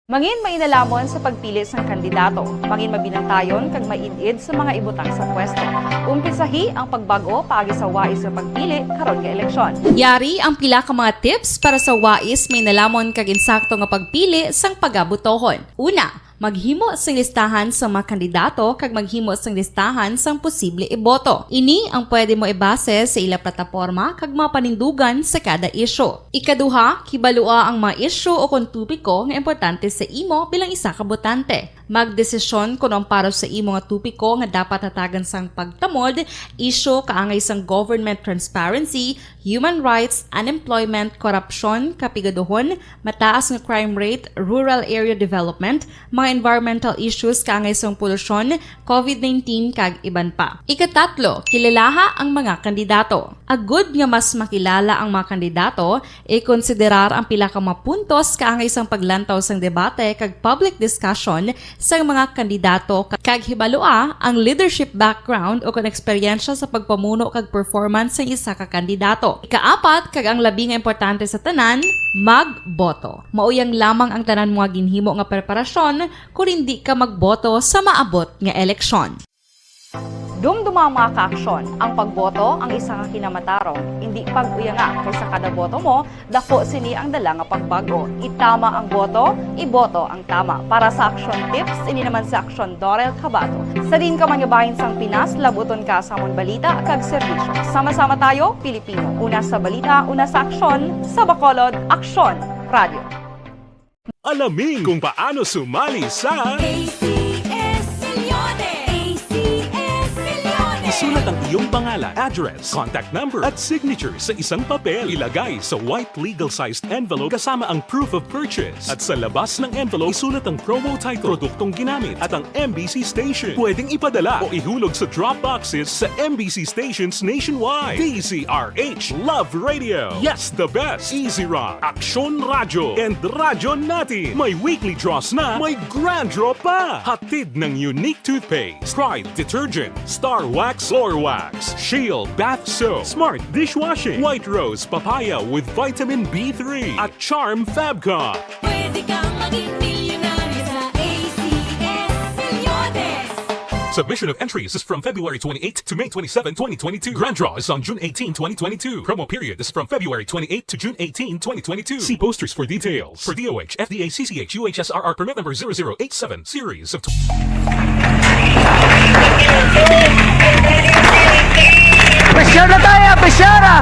Mangin mainalamon sa pagpili sang kandidato. Mangin mabinantayon kag maid-id sa mga ibutang sa pwesto. Umpisahi ang pagbag-o paagi sa wais nga pagpili karon nga eleksyon. Yari ang pila ka mga tips para sa wais, mainalamon kag insakto nga pagpili sang pagabotohon. Una, maghimo sing listahan sa mga kandidato kag maghimo sing listahan sang posible iboto. Ini ang pwede mo ibase sa ila plataporma kag mga panindugan sa kada isyu. Ikaduha, kibalua ang mga isyu o kon topiko nga importante sa imo bilang isa ka botante. Magdesisyon kon ang para sa imo nga topiko nga dapat hatagan sang pagtamod, isyu kaangay sang government transparency, human rights, unemployment, korupsyon, kapigaduhon, mataas nga crime rate, rural area development, mga environmental issues kaangay sang polusyon, covid nineteen, kag iban pa. Ikatatlo, kilalaha ang mga kandidato. Agud nga mas makilala ang mga kandidato, ikonsiderar ang pila ka mga puntos kaangay sang paglantaw sang debate kag public discussion sang mga kandidato, ka-, kag hibalua ang leadership background o kon eksperyensya sa pagpamuno kag performance sang isa ka kandidato. Ikaapat, kag ang labi nga importante sa tanan, magboto. Mao yang lamang ang tanan mo nga ginhimo nga preparasyon kon indi ka magboto sa maabot nga eleksyon. Dumduma, mga kaaksyon, ang pagboto ang isa ka kinamatarong. Indi pag-uyanga, kay sa kada boto mo, daku sini ang dala nga pagbag-o. Itama ang boto, iboto ang tama. Para sa Aksyon Tips, ini naman si Aksyon Dorel Cabato. Sa diin ka man nga bahin sang Pinas, labuton ka sa amon balita kag serbisyo. Sama-sama tayo, Pilipino. Una sa balita, una sa aksyon, sa Bacolod, Aksyon Radio. Alamin kung paano sumali sa A C S Millones. A C S Millones. Isulat ang iyong pangalan, address, contact number, at signature sa isang papel. Ilagay sa white legal-sized envelope kasama ang proof of purchase. At sa labas ng envelope, isulat ang promo title, produktong ginamit, at ang M B C station. Pwedeng ipadala o ihulog sa drop boxes sa M B C stations nationwide. D Z R H Love Radio. Yes, the best. Easy Rock, Aksyon Radyo, and Radyo Natin. May weekly draws na, may grand draw pa. Hatid ng Unique Toothpaste, Pride Detergent, Star Wax Floor Wax, Shield Bath Soap, Smart Dishwashing, White Rose Papaya with Vitamin B three, at Charm Fabcon. Pwede kang maging milyonaryo sa A C S Millones. Submission of entries is from February twenty-eighth to May twenty-seven, twenty twenty-two. Grand draw is on June eighteen, twenty twenty-two. Promo period is from February twenty-eighth to June eighteen, twenty twenty-two. See posters for details. For D O H, F D A, C C H, U H S R R permit number zero zero eight seven, series of tw- Pressure na tayo! Pressure na!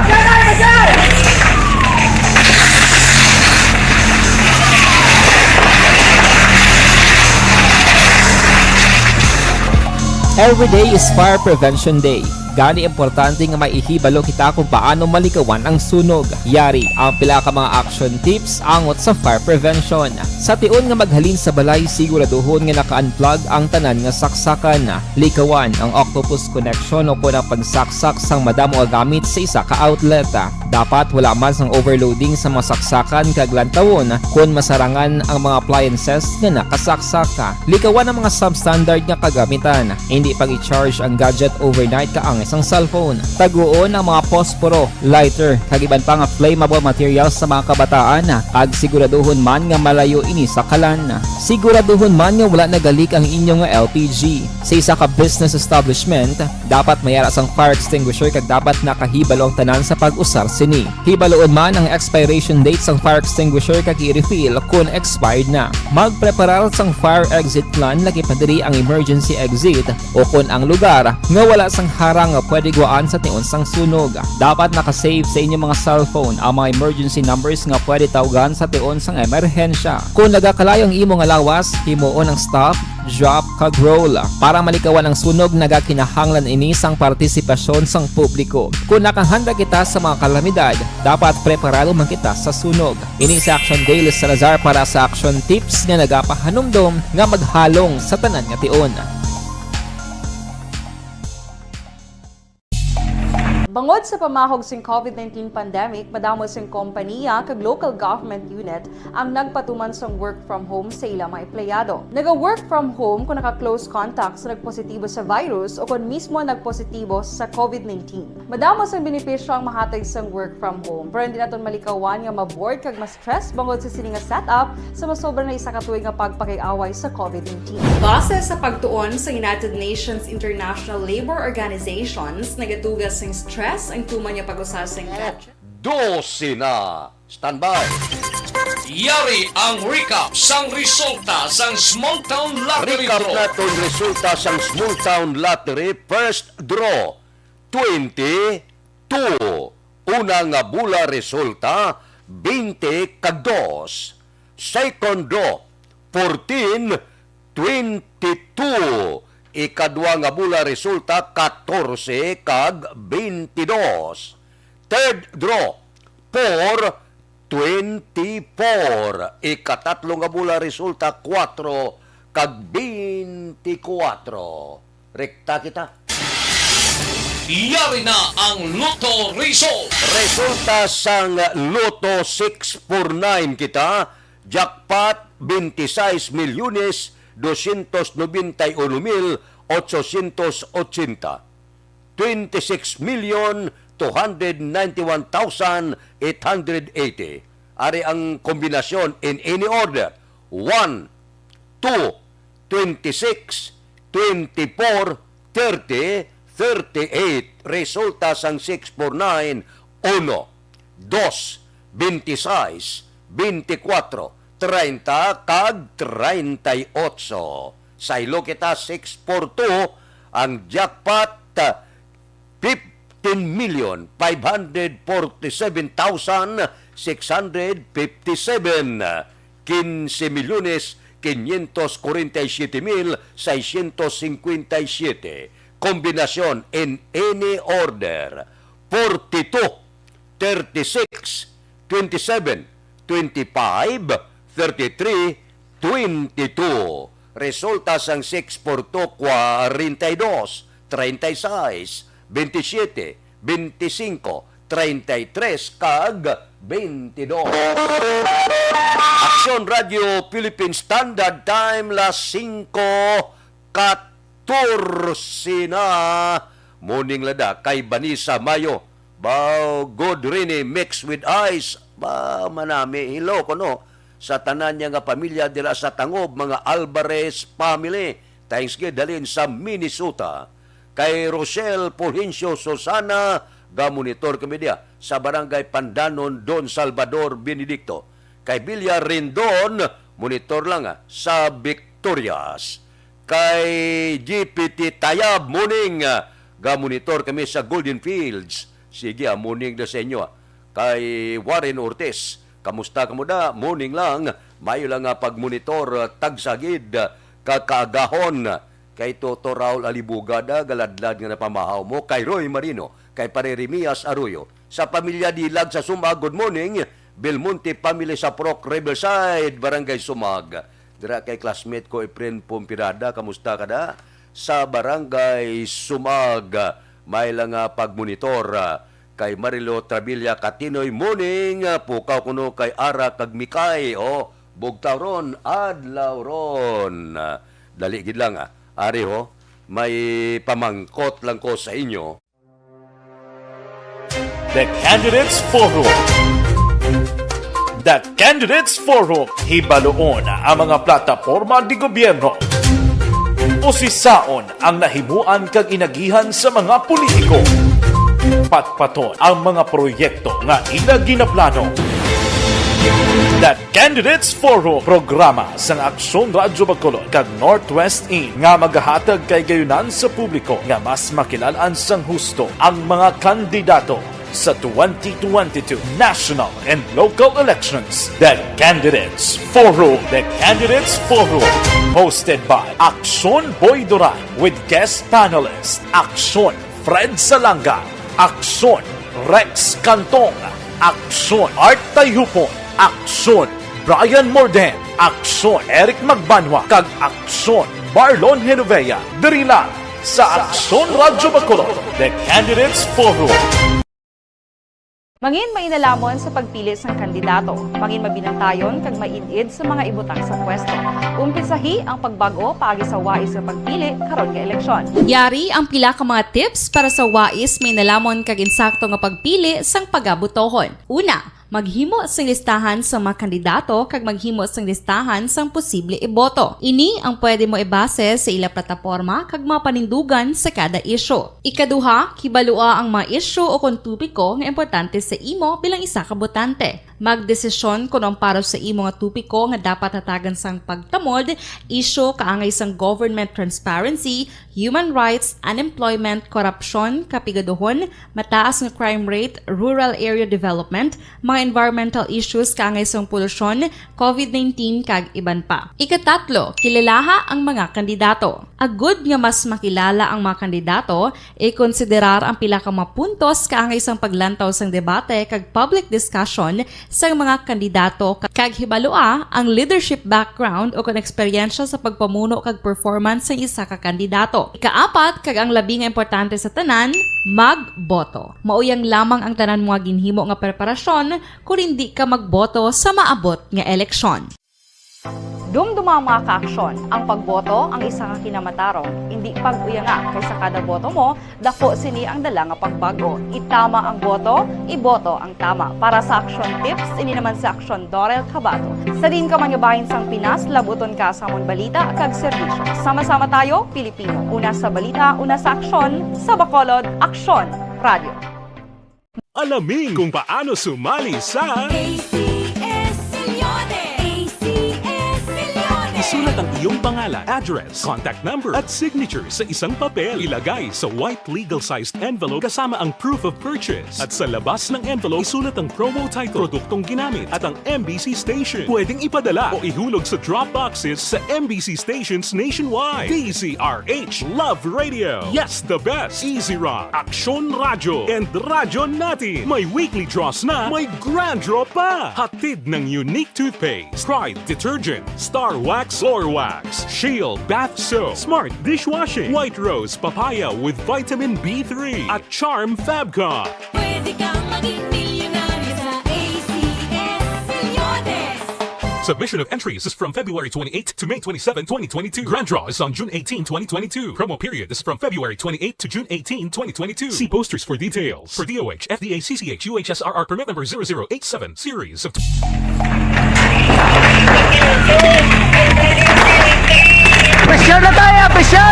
Every day is Fire Prevention Day. Gani, importante nga maihibalo kita kung paano malikawan ang sunog. Yari ang pila ka mga action tips angot sa fire prevention. Sa tion nga maghalin sa balay, siguraduhon nga naka-unplug ang tanan nga saksakan. Likawan ang octopus connection o kon ang pagsaksak sang madamo nga gamit sa isa ka outlet. Dapat wala man sang overloading sa mga saksakan kag lantawon kon masarangan ang mga appliances nga nakasaksak. Likawan ang mga substandard nga kagamitan. Hindi pag-i-charge ang gadget overnight kaangay sang cellphone. Taguon ang mga posporo, lighter, kag iban pa nga flammable materials sa mga kabataan, kag siguraduhon man nga malayo ini sa kalan. Siguraduhon man nga wala nagalik ang inyo nga L P G. Sa isa ka business establishment, dapat may ara sang fire extinguisher kag dapat nakahibalo ang tanan sa pag-usar sini. Hibaluon man ang expiration date sang fire extinguisher kag i-refill kon expired na. Magpreparar sang fire exit plan, lakip na diri ang emergency exit, o kon ang lugar nga wala sang harang nga pwede gwaan sa tion sang sunog. Dapat naka-save sa inyo mga cellphone ang mga emergency numbers nga pwede tawgan sa tion sang emerhensya. Kon nagakalayo ang imo nga lawas, himuon ang stop, drop, kag roll. Para malikawan ang sunog, nagakinahanglan ini sang partisipasyon sang publiko. Kon nakahanda kita sa mga kalamidad, dapat preparado man kita sa sunog. Ini si Action Daily Salazar para sa Action Tips nga nagapahanumdom nga maghalong sa tanan nga tion. Bangod sa pamahog sing covid nineteen pandemic, madamo sing kompaniya kag local government unit ang nagpatuman sang work from home sa ila mga empleyado. Naga-work from home kung naka-close contact sa nagpositibo sa virus o kon mismo nagpositibo sa covid nineteen. Madamo sang benepisyo ang mahatag sang work from home, pero hindi naton malikawan nga ma-bored kag ma-stress bangod sa sini nga setup sa masobra na isa ka tuig nga pagpakig-away sa covid nineteen. Base sa pagtuon sa United Nations International Labor Organizations, nagatuga sing stress ang tuman nga pag-usa sing gadget. Dose na. Standby. Yari ang recap sang resulta sang Small Town Lottery Recap Draw. Naton resulta sang Small Town Lottery first draw, twenty-two. Una nga bola resulta, twenty kag dos. Second draw, fourteen, twenty-two. Ikadua nga bola resulta, katorse kag twenty-dos. Third draw, four, twenty-four. Ikatatlo nga bola resulta, kuwatro kag twenty-kuwatro. Rekta kita. Yari na ang Lotto Result. Resulta sang Lotto six four nine kita, jackpot, twenty-seis milyones doscientos noventa y uno mil ochocientos ochenta. Twenty-six million two hundred ninety-one thousand eight hundred eighty. Ari ang kombinasyon in any order: one, two, twenty-six, twenty-four, thirty, thirty-eight. Resulta sang six four nine, uno, dos, twenty-seis, twenty-kuwatro, treinta, kag treinta y ocho. Saylo kita, six four two ang jackpot, fifteen million five hundred forty-seven thousand six hundred fifty-seven, quince milyones quinientos cuarenta y siete mil seiscientos cincuenta y siete. Kombinasyon in any order: forty-two, thirty-six, twenty-seven, twenty-five, thirty-three, twenty-two. Resulta sang six four two, kwarenta y dos, treinta y seis, veintisiete, veinticinco, treinta y tres, kag veintidós. Aksyon Radio Philippine Standard Time, las singko katorse na. Morning, lada, kay Vanessa Mayo. Bao, good rini, mix with ice. Ba, manami, hello, kuno sa tanan niya nga pamilya dira sa Tangob, mga Alvarez family. Thanks gid, halin sa Minnesota. Kay Rochelle Fulgencio Susana, ga-monitor kami diya sa Barangay Pandanon, Don Salvador Benedicto. Kay Bilya Rendon, monitor lang, ah, sa Victorias. Kay G P T Tayab, morning, ah, ga-monitor kami sa Golden Fields. Sige, ah, morning da sa inyo, ah. Kay Warren Ortiz, kamusta kamo da? Morning lang. Mayo lang nga pag-monitor, ah, tagsa gid, ah, ka kaagahon. Kay Toto Raul Alibuga da, galadlad nga napamahaw mo. Kay Roy Marino, kay Pare Remias Arroyo. Sa pamilya Dilag sa Sumag, good morning. Belmonte family sa Purok, Riverside, Barangay Sumag. Dira kay classmate ko, Efren Pompirada, kamusta ka da? Sa Barangay Sumag, may lang nga pagmonitor. Kay Marilo Trabilla Katinoy, morning. Pukaw kuno kay Ara kag Mikay, oh, bugtaw ron, adlaw ron. Dali gid lang, ah. Ari ho, may pamangkot lang ko sa inyo. The Candidates Forum. The Candidates Forum, hibaluon ang mga plataporma di gobyerno. Usisaon ang nahimuan kag inagihan sa mga politiko. Patpaton ang mga proyekto nga ila ginaplano. The Candidates Forum, programa sang Aksyon Radyo Bacolod kag Northwest Inn nga magahatag kay gayunan sa publiko nga mas makilalaan sang husto ang mga kandidato sa twenty twenty-two national and local elections. The Candidates Forum. The Candidates Forum, hosted by Aksyon Boy Duran with guest panelist Aksyon Fred Salanga, Aksyon Rex Cantong, Aksyon Art Tayhupon, Aksyon Brian Morden, Aksyon Eric Magbanwa, kag Aksyon Marlon Genovea, diri lang sa Aksyon Radyo Bacolod, The Candidates Forum. Mangin mainalomon sa pagpili sang kandidato. Mangin mabinantayon kag maid-id sa mga ibutang sa pwesto. Umpisahi ang pagbag-o paagi sa wais nga pagpili karon nga eleksyon. Yari ang pila ka mga tips para sa wais, mainalomon kag insakto nga pagpili sang pagabotohon. Una, maghimo sing listahan sa mga kandidato kag maghimo sing listahan sang posible iboto. Ini ang pwede mo ibase sa ila plataporma kag mga panindugan sa kada isyu. Ikaduha, kibalua ang mga isyu o kon topiko nga importante sa imo bilang isa ka botante. Magdesisyon kon ang para sa imo nga topiko nga dapat hatagan sang pagtamod, isyu kaangay sang government transparency, human rights, unemployment, korupsyon, kapigaduhon, mataas nga crime rate, rural area development, mga environmental issues kaangay sang polusyon, covid nineteen, kag iban pa. Ikatatlo, kilalaha ang mga kandidato. Agud nga mas makilala ang mga kandidato, ikonsiderar ang pila ka mga puntos kaangay sang paglantaw sang debate kag public discussion sang mga kandidato, kag hibalua ang leadership background o kon eksperyensya sa pagpamuno kag performance sang isa ka kandidato. Ikaapat, kag ang labi nga importante sa tanan, magboto. Mauyang lamang ang tanan mo nga ginhimo nga preparasyon kon indi ka magboto sa maabot nga eleksyon. Dumduma ang mga kaaksyon. Ang pagboto ang isa ka kinamatarong. Indi pag-uyanga, kay sa kada boto mo, dako sini ang dala nga pagbago. Itama ang boto, iboto ang tama. Para sa aksyon tips, ini naman si Aksyon Dorel Cabato. Sa diin ka man nga bahin sang Pinas, labuton ka sa amon balita kag serbisyo. Sama-sama tayo, Pilipino. Una sa balita, una sa aksyon, sa Bacolod, Aksyon Radio. Alamin kung paano sumali sa A C S Millones. A C S Millones. Isulat ang iyong pangalan, address, contact number, at signature sa isang papel. Ilagay sa white legal-sized envelope kasama ang proof of purchase. At sa labas ng envelope, isulat ang promo title, produktong ginamit, at ang M B C station. Pwedeng ipadala o ihulog sa drop boxes sa M B C stations nationwide. D Z R H Love Radio. Yes, the best. Easy Rock, Aksyon Radyo, and Radyo Natin. May weekly draws na, may grand draw pa. Hatid ng Unique Toothpaste, Pride Detergent, Star Wax Floor Wax, Shield Bath Soap, Smart Dishwashing, White Rose Papaya with Vitamin B three, at Charm Fabcon. Pwede kang maging milyonaryo sa A C S Millones. Submission of entries is from February twenty-eighth to May twenty-seven, twenty twenty-two. Grand draw is on June eighteen, twenty twenty-two. Promo period is from February twenty-eighth to June eighteen, twenty twenty-two. See posters for details. For D O H, F D A, C C H, U H S R R permit number zero zero eight seven, series of Pressure na tayo! Pressure!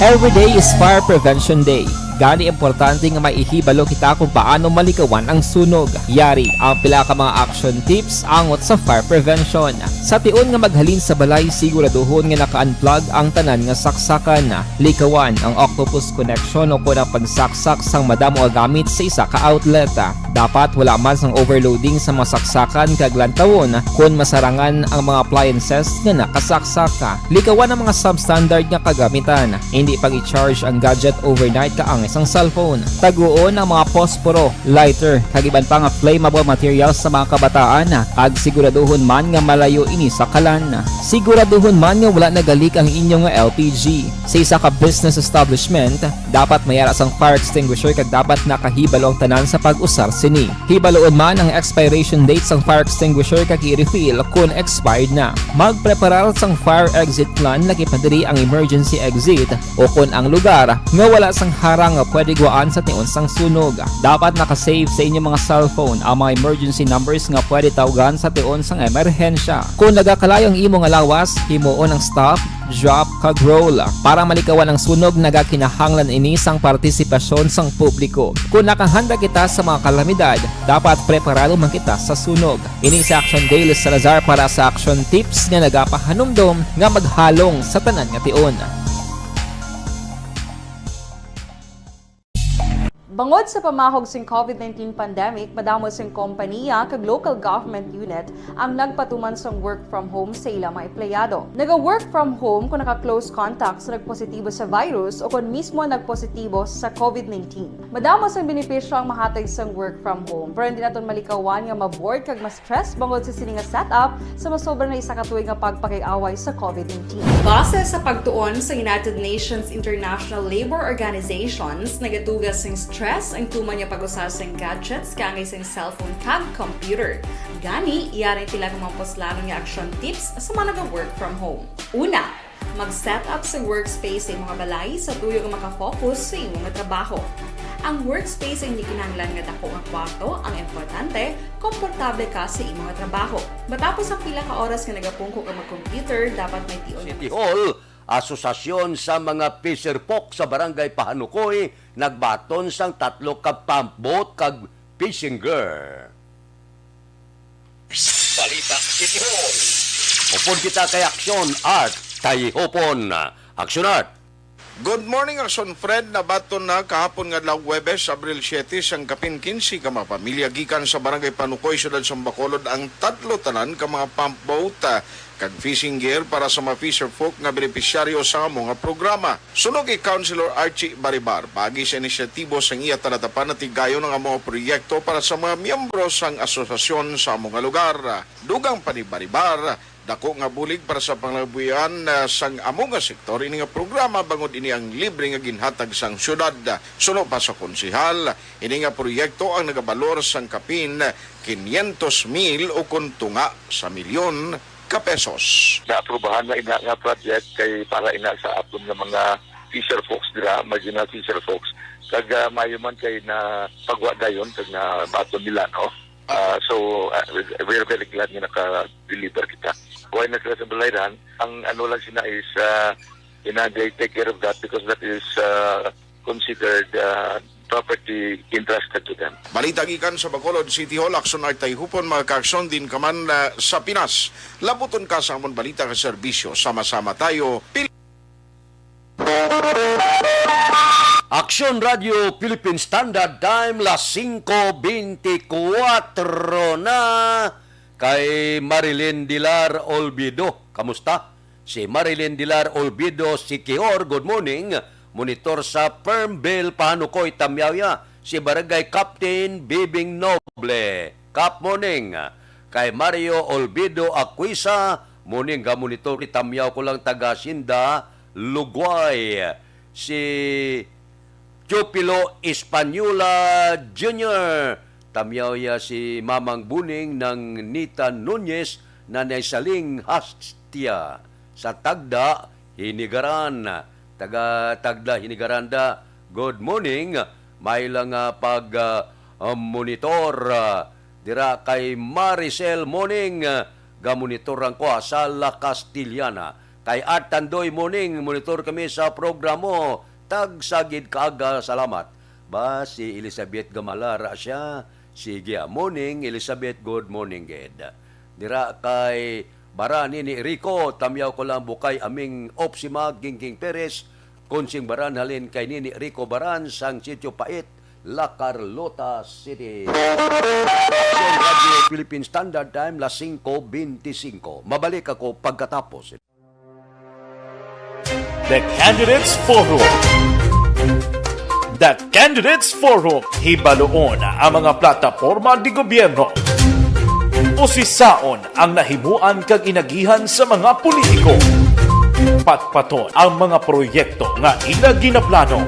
Every day is Fire Prevention Day. Gani, importante nga may ihibalo kita kung paano malikawan ang sunog. Yari ang pila ka mga action tips angot sa fire prevention. Sa tion nga maghalin sa balay, siguraduhon nga naka-unplug ang tanan nga saksakan. Likawan ang octopus connection o kon ang pagsaksak sang madamo nga gamit sa isa ka outlet. Dapat wala man sang overloading sa mga saksakan kag lantawon kon masarangan ang mga appliances nga nakasaksak. Likawan ang mga substandard nga kagamitan. Hindi pag-i-charge ang gadget overnight kaangay sang cellphone. Taguon ang mga posporo, lighter, kag iban pa nga flammable materials sa mga kabataan, kag siguraduhon man nga malayo ini sa kalan. Siguraduhon man nga wala nagalik ang inyo nga L P G. Sa isa ka business establishment, dapat may ara sang fire extinguisher kag dapat nakahibalo ang tanan sa pag-usar sini. Hibaloon man ang expiration date sang fire extinguisher kag i-refill kon expired na. Magpreparar sang fire exit plan, lakip na diri ang emergency exit o kon ang lugar nga wala sang harang nga pwede gwaan sa tion sang sunog. Dapat naka-save sa inyo mga cellphone ang mga emergency numbers nga pwede tawgan sa tion sang emerhensya. Kon nagakalayo ang imo nga lawas, himuon ang stop, drop, kag roll. Para malikawan ang sunog, nagakinahanglan ini sang partisipasyon sang publiko. Kon nakahanda kita sa mga kalamidad, dapat preparado man kita sa sunog. Ini si Action Dale Salazar para sa Action Tips nga nagapahanumdom nga maghalong sa tanan nga tion. Bangod sa pamahog sing covid nineteen pandemic, madamo sing kompaniya kag local government unit ang nagpatuman sang work from home sa ila mga empleyado. Naga-work from home kon naka-close contact sa nagpositibo sa virus o kon mismo nagpositibo sa covid nineteen. Madamo sang benepisyo ang mahatag sang work from home, pero hindi naton malikawan nga ma-bored kag ma-stress bangod sa sini nga setup sa masobra na isa ka tuig nga pagpakig-away sa covid nineteen. Base sa pagtuon sa United Nations International Labour Organizations, nagaduga sing stress ang tuman nga pag-usa sing gadgets kaangay sing cellphone kag computer. Gani, yari pila ka mga puslanon nga action tips sa mga naga-work from home. Una, mag-set up sa workspace sa imong balay sa tuyo nga maka-focus sa imo nga trabaho. Ang workspace ang hindi kinahanglan nga dako nga kwarto, ang importante, komportable ka sa imo nga trabaho. Matapos ang pila ka oras nga nagapungko ka mag-computer, dapat may tion. City Hall, Asosasyon sa mga Fisherfolk sa Barangay Pahanukoy nagbaton sang tatlo ka pump boat kag fishing gear. Balita City Hall. Upod kita kay Aksyon Art Tayhupon. Aksyon Art. Good morning, Aksyon Fred. Nabaton na kahapon nga adlaw Huwebes, Abril siete, sang kapin kinse ka mga pamilya gikan sa Barangay Panukoy, Siyudad sang Bacolod, ang tatlo tanan ka mga pump boat, ah, kag fishing gear para sa mga fisherfolk nga benepisyaryo sa amo nga programa. Suno kay Councilor Archie Baribar, paagi sa inisyatibo sang iya talatapan, natigayon ang amo nga proyekto para sa mga miyembro sang asosasyon sa amo nga lugar. Dugang pa ni Baribar, dako nga bulig para sa pangabuhian, ah, sang amo nga sektor ini nga programa, bangod ini ang libre nga ginhatag sang syudad. Suno pa sa konsehal, ini nga proyekto ang nagabalor sang kapin quinientos mil o kon tunga sa milyon ka pesos. Naaprubahan na ina nga project kay para ina sa aton nga mga fisher folks dira, marginal fisher folks. Kag, ah, maayo man kay napagwa dayon kag nabaton nila, no? Ah, so, ah, we are very glad nga naka-deliver kita. Why not sa balay dan? Ang ano lang sina is, ah, ina, they take care of that because that is, ah, considered, ah, property entrusted to them. Balita gikan sa Bacolod City Hall, Aksyon Art Tayhupon, mga ka-aksyon, diin ka man, ah, sa Pinas. Labuton ka sa amon balita kag serbisyo. Sama-sama tayo. Pil- Aksyon Radio Philippine Standard Time, las singko beintikwatro na. Kay Marilyn Dilar Olvido, kamusta? Si Marilyn Dilar Olvido Siquijor, good morning. Monitor sa Fernville, Pahanukoy, Tamyawya. Si Barangay Captain Bibing Noble, Kap, morning. Kay Mario Olvido Aquisa, morning, ga-monitor, tamyaw ko lang, taga Hacienda, Lugway. Si Teofilo Española Junior, tamyaw ya si Mamang Buning nang Nita Nunez, Nanay Saling Hastia, sa Tagda, Hinigaran. Taga Tagda, Hinigaran da, good morning. May lang, ah, pag, ah, ah, monitor, ah, dira kay Maricel, morning, ah, gamonitoran ko, ah, sa La Castellana. Kay Art Tandoy, morning, monitor kami sa programa. Tagsa gid kaaga salamat. Ba, si Elizabeth Gamalara siya. Sige, ah, morning, Elizabeth, good morning gid. Dira kay Baran ni Rico, Tamyaw ko lang Bukay, Aming Opsima, Gingging Perez, Konsing Baran, halin kay Nini Rico Baran, sang Sitio Pait, La Carlota City. Sa Radio Philippine Standard Time, las singko bente singko. Mabalik ako pagkatapos. The Candidates Forum. The Candidates Forum, hibaluon ang mga plataporma de gobyerno. Usisaon ang nahimuan kag inagihan sa mga politiko. Patpaton ang mga proyekto nga ila ginaplano.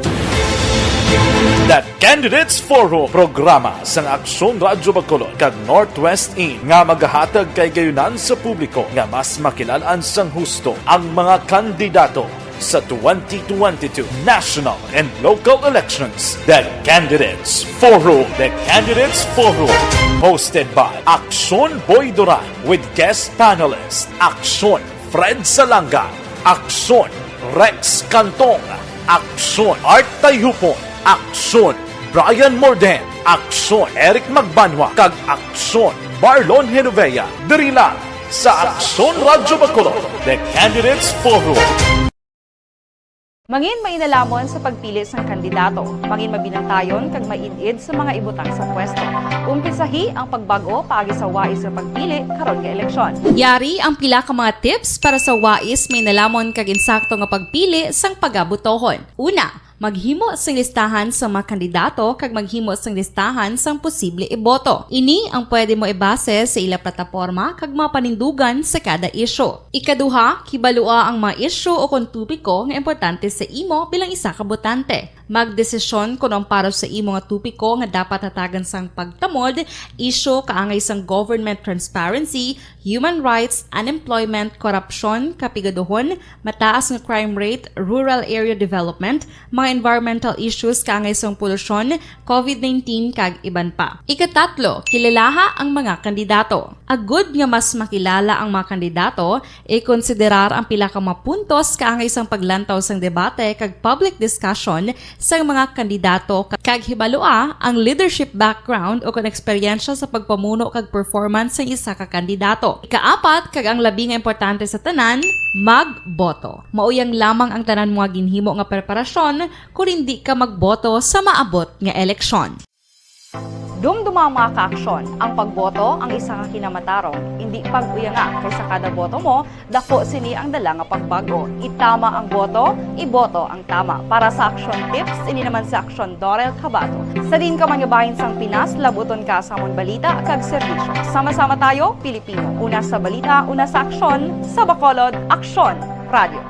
The Candidates Forum, programa sang Aksyon Radyo Bacolod kag Northwest In nga magahatag kay gayunan sa publiko nga mas makilalaan sang husto ang mga kandidato sa twenty twenty-two national and local elections. The Candidates Forum. The Candidates Forum, hosted by Aksyon Boy Duran with guest panelist Aksyon Fred Salanga, Aksyon Rex Cantong, Aksyon Art Tayhupon, Aksyon Brian Morden, Aksyon Eric Magbanwa, kag Aksyon Marlon Genovea. Diri lang sa Aksyon Radyo Bacolod, The Candidates Forum. Mangin mainalomon sa pagpili sang kandidato. Mangin mabinantayon kag maid-id sa mga ibutang sa pwesto. Umpisahi ang pagbag-o paagi sa wais nga pagpili karon nga eleksyon. Yari ang pila ka mga tips para sa wais, mainalomon kag insakto nga pagpili sang pagabotohon. Una, maghimo sing listahan sa mga kandidato kag maghimo sing listahan sang posible iboto. Ini ang pwede mo ibase sa ila plataporma kag mga panindugan sa kada isyu. Ikaduha, kibalua ang mga isyu o kon topiko nga importante sa imo bilang isa ka botante. Magdesisyon kon ang para sa imo nga topiko nga dapat hatagan sang pagtamod, isyu kaangay sang government transparency, human rights, unemployment, korupsyon, kapigaduhon, mataas nga crime rate, rural area development, mga environmental issues kaangay sang polusyon, covid nineteen, kag iban pa. Ikatatlo, kilalaha ang mga kandidato. Agud nga mas makilala ang mga kandidato, ikonsiderar ang pila ka mga puntos kaangay sang paglantaw sang debate kag public discussion sang mga kandidato, kag hibalua ang leadership background o kon eksperyensya sa pagpamuno kag performance sang isa ka kandidato. Ikaapat, kag ang labi nga importante sa tanan, magboto. Mauyang lamang ang tanan mo nga ginhimo nga preparasyon kon indi ka magboto sa maabot nga eleksyon. Dumduma, mga kaaksyon, ang pagboto ang isa ka kinamatarong. Indi pag-uyanga, kay sa kada boto mo, dako sini ang dala nga pagbag-o. Itama ang boto, iboto ang tama. Para sa Aksyon Tips, ini naman si Aksyon Dorel Cabato. Sa diin ka man nga bahin sang Pinas, labuton ka sa amon balita kag serbisyo. Sama-sama tayo, Pilipino. Una sa balita, una sa aksyon, sa Bacolod, Aksyon Radio.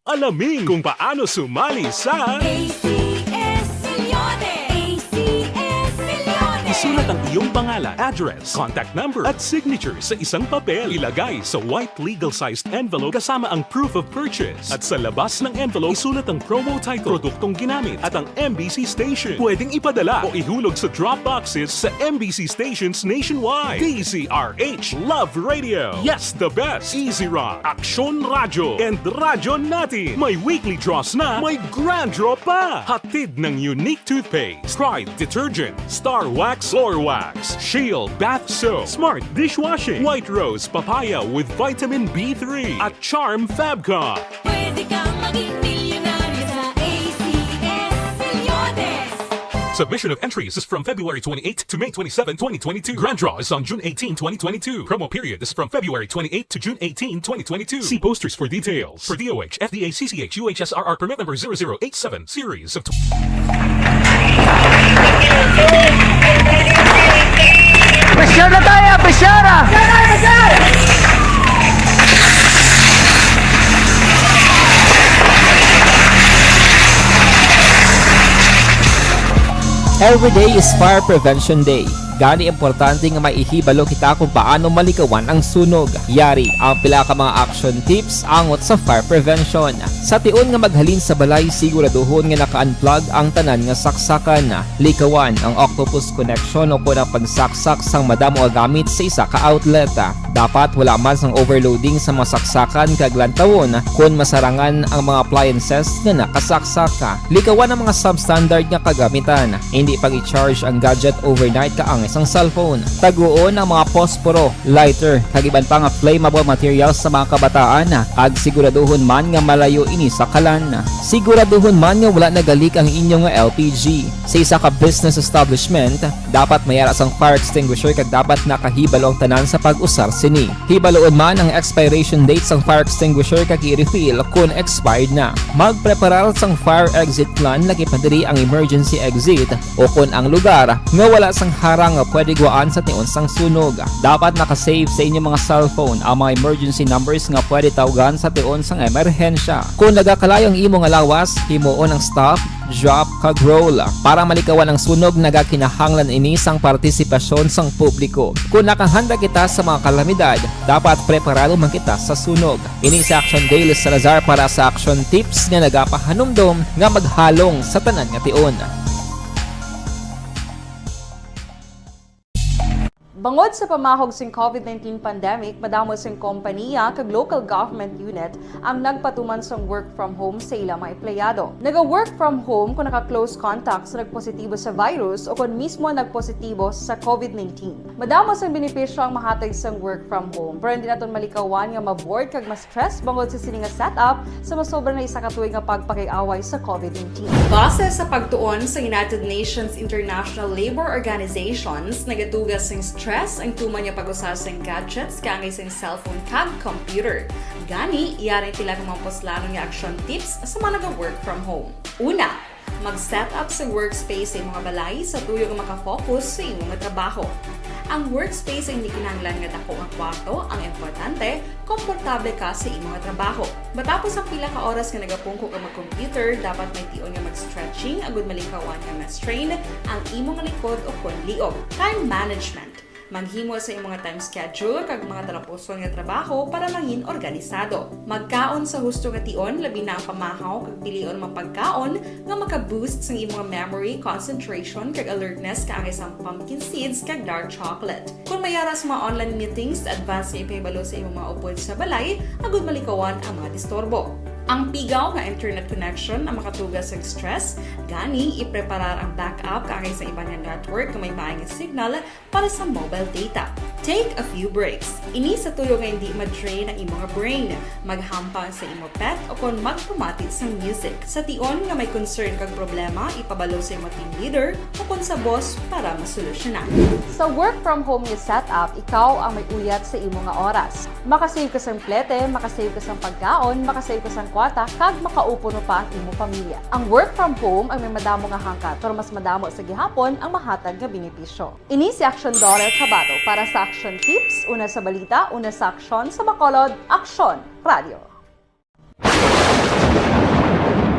Alamin kung paano sumali sa A C S Millones. A C S Millones. Isulat ang iyong pangalan, address, contact number, at signature sa isang papel. Ilagay sa white legal-sized envelope kasama ang proof of purchase. At sa labas ng envelope, isulat ang promo title, produktong ginamit, at ang M B C station. Pwedeng ipadala o ihulog sa drop boxes sa M B C stations nationwide. D Z R H Love Radio. Yes, the best. Easy Rock, Aksyon Radyo, and Radyo Natin. May weekly draws na, may grand draw pa. Hatid ng Unique Toothpaste, Pride Detergent, Star Wax, Floor Wax, Shield Bath Soap, Smart Dishwashing, White Rose Papaya with Vitamin B three, at Charm Fabcon. Pwede kang maging milyonaryo sa A C S Millones. Submission of entries is from February twenty-eighth to May twenty-seven, twenty twenty-two. Grand draw is on June eighteen, twenty twenty-two. Promo period is from February twenty-eighth to June eighteen, twenty twenty-two. See posters for details. For D O H, F D A, C C H, U H S R R permit number zero zero eight seven, series of tw- Pressure na tayo! Pressure na! Every day is Fire Prevention Day. Gani, importante nga maihibalo kita kung paano malikawan ang sunog. Yari ang pila ka mga action tips angot sa fire prevention. Sa tion nga maghalin sa balay, siguraduhon nga naka-unplug ang tanan nga saksakan. Likawan ang octopus connection o kon ang pagsaksak sang madamo nga gamit sa isa ka outlet. Dapat wala man sang overloading sa mga saksakan kag lantawon kon masarangan ang mga appliances nga nakasaksaka. Likawan ang mga substandard nga kagamitan. Hindi pag-i-charge ang gadget overnight kaangay sang cellphone. Taguon ang mga posporo, lighter, kag iban pa nga flammable materials sa mga kabataan, kag siguraduhon man nga malayo ini sa kalan. Siguraduhon man nga wala nagalik ang inyo nga L P G. Sa isa ka business establishment, dapat may ara sang fire extinguisher kag dapat nakahibalo ang tanan sa pag-usar sini. Hibaluon man ang expiration date sang fire extinguisher kag i-refill kon expired na. Magpreparar sang fire exit plan, laki pa diri ang emergency exit, o kon ang lugar nga wala sang harang nga pwede guwaan sa tion sang sunog. Dapat naka-save sa inyo mga cellphone ang mga emergency numbers nga pwede tawgan sa tion sang emerhensya. Kon nagakalayo ang imo nga lawas, himuon ang stop, drop, kag roll. Para malikawan ang sunog, nagakinahanglan ini sang partisipasyon sang publiko. Kon nakahanda kita sa mga kalamidad, dapat preparado man kita sa sunog. Ini si Action Dale Salazar para sa Action Tips nga nagapahanumdom nga maghalong sa tanan nga tion. Bangod sa pamahog sing COVID nineteen pandemic, madamo sing kompaniya kag local government unit ang nagpatuman sang work from home sa ila mga empleyado. Naga-work from home kung naka-close contact sa nagpositibo sa virus o kon mismo nagpositibo sa COVID nineteen. Madamo sang benepisyo ang mahatag sang work from home, pero hindi naton malikawan nga ma-bored kag ma-stress bangod sa sini nga setup sa masobra na isa ka tuig nga pagpakig-away sa COVID nineteen. Base sa pagtuon sa United Nations International Labor Organizations, nagatuga sing stress ang tuman nga pag-usa sing gadgets kaangay sing cellphone kag computer. Gani, yari ang pila ka mga puslanon nga action tips sa mga naga-work from home. Una, mag-set up sa workspace sa imong balay sa tuyo nga makafocus sa imong trabaho. Ang workspace ay hindi kinahanglan nga dako nga kwarto, ang importante, komportable ka sa imong trabaho. Matapos ang pila ka oras nga nagapungko ka mag-computer, dapat may tion nga mag-stretching agud malikawan nga ma-strain ang imong likod o kon liog. Time management. Maghimo sa imong time schedule kag mga talapuson nga trabaho para mangin organisado. Magkaon sa husto nga tion, labi na ang pamahaw kag pilion mga pagkaon nga maka-boost sang imong memory, concentration, kag alertness kaangay sang pumpkin seeds kag dark chocolate. Kung may ara sa mga online meetings, advance nga ipahibalo sa imong mga upod sa balay agud malikawan ang mga disturbo. Ang pigaw nga internet connection ang makatuga sa stress, gani ipreparar ang backup kaangay sa iban nga network nga may maay nga signal para sa mobile data. Take a few breaks. Ini sa tuyo nga hindi ma-drain ang imong brain. Maghampang sa imo pet o kon magpamati sang music. Sa tion nga may concern kag problema, ipabalo sa imo team leader o kon sa boss para masolusyonan. Sa work from home nga setup, ikaw ang may uyat sa imo nga oras. Makasave ka sang plete, makasave ka sang pagkaon, makasave ka sang kwarta, kag makaupod pa ang imo pamilya. Ang work from home ang may madamo nga hangkat, pero mas madamo sa gihapon ang mahatag nga benepisyo. Ini si Aksyon Dorel Cabato para sa Aksyon Tips, una sa balita, una sa aksyon, sa Bacolod, Aksyon Radio.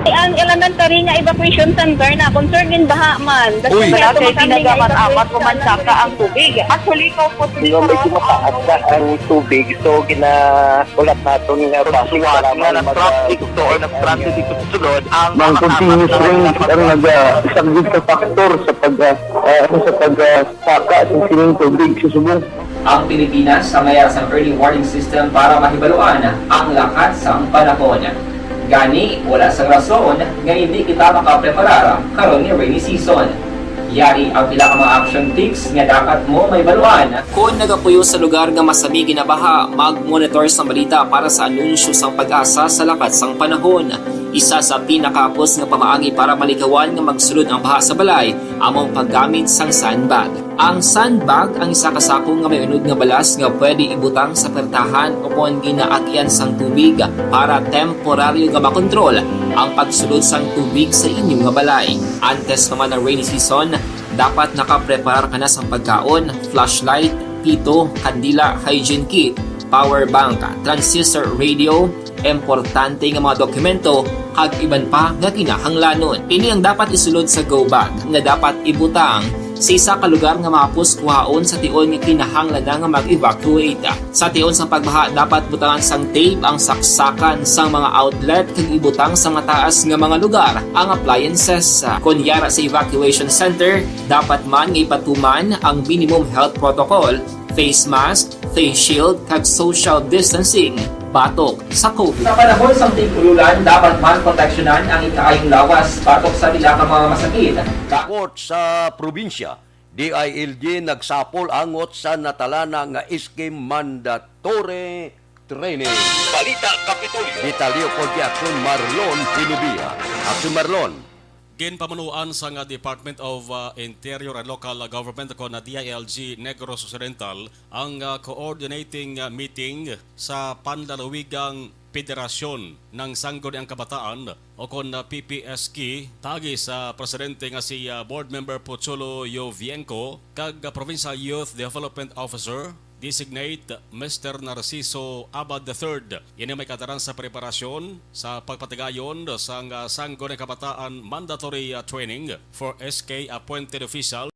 Ang elementary nga evacuation center na concerned in baha man. Uy. Wala kay pinagamat-amat ko man saka ang tubig. Actually, ikaw po, medyo mataas na ang tubig, so gina-, ulat naton nga base nga nag-traffic to or nag-transit ito sulod ang mga continuous rain ang nag-, ah, isa gid sa factor sa pag, ah, ah, ano, sa pag, ah, saka sa sining tubig sa subong. Ang Pilipinas sa may ara sang early warning system para mahibaluan ang lakat sang panahon. Gani, wala sang rason nga hindi kita makapreparar karon nga rainy season. Yari ang pila ka mga action tips nga dapat mo mahibaluan. Kon nagapuyo sa lugar nga masami ginabaha, mag-monitor sang balita para sa anunsyo sang PAGASA sa lakat sang panahon. Isa sa pinakahapos nga pamaagi para malikawan nga magsulod ang baha sa balay amo ang paggamit sang sandbag. Ang sandbag ang isa ka sako nga may unod nga balas nga pwede ibutang sa pertahan o kon ginaagyan sang tubig para temporaryo nga makontrol ang pagsulod sang tubig sa inyo nga balay. Antes pa man ang rainy season, dapat nakapreparar ka na sang pagkaon, flashlight, pito, kandila, hygiene kit, power bank, transistor radio, importante nga mga dokumento, kag iban pa nga kinahanglanon. Ini ang dapat isulod sa go bag nga dapat ibutang sa isa ka lugar nga mahapos kuhaon sa tion nga kinahanglan na nga mag-evacuate. Sa tion sang pagbaha, dapat butangan sang tape ang saksakan sang mga outlet kag ibutang sa mataas nga mga lugar ang appliances. Kon yara sa evacuation center, dapat man nga ipatuman ang minimum health protocol, face mask, face shield, kag social distancing batok sa COVID. Sa panahon sang tig-ululan, dapat man proteksyonan ang ikaayong lawas batok sa pila ka mga masakit. Court sa probinsya, D I L G nagsapol angot sa natalana nga scheme mandatory training. Balita Kapitolyo. Detalye ukon kay Aksyon Marlon Pinubia. Aksyon Marlon. Ginpamunuan sang Department of uh, Interior and Local Government o kon D I L G Negros Occidental ang uh, coordinating uh, meeting sa Panlalawigang Federasyon ng Sangguniang Kabataan o kon uh, P P S K, paagi sa presidente nga si uh, Board Member Puchulo Yovienco kag uh, Provincial Youth Development Officer Designate Mister Narciso Abad the third. Ini may kataran sa preparasyon sa pagpatigayon sang uh, Sangguniang Kabataan Mandatory uh, Training for S K appointed officials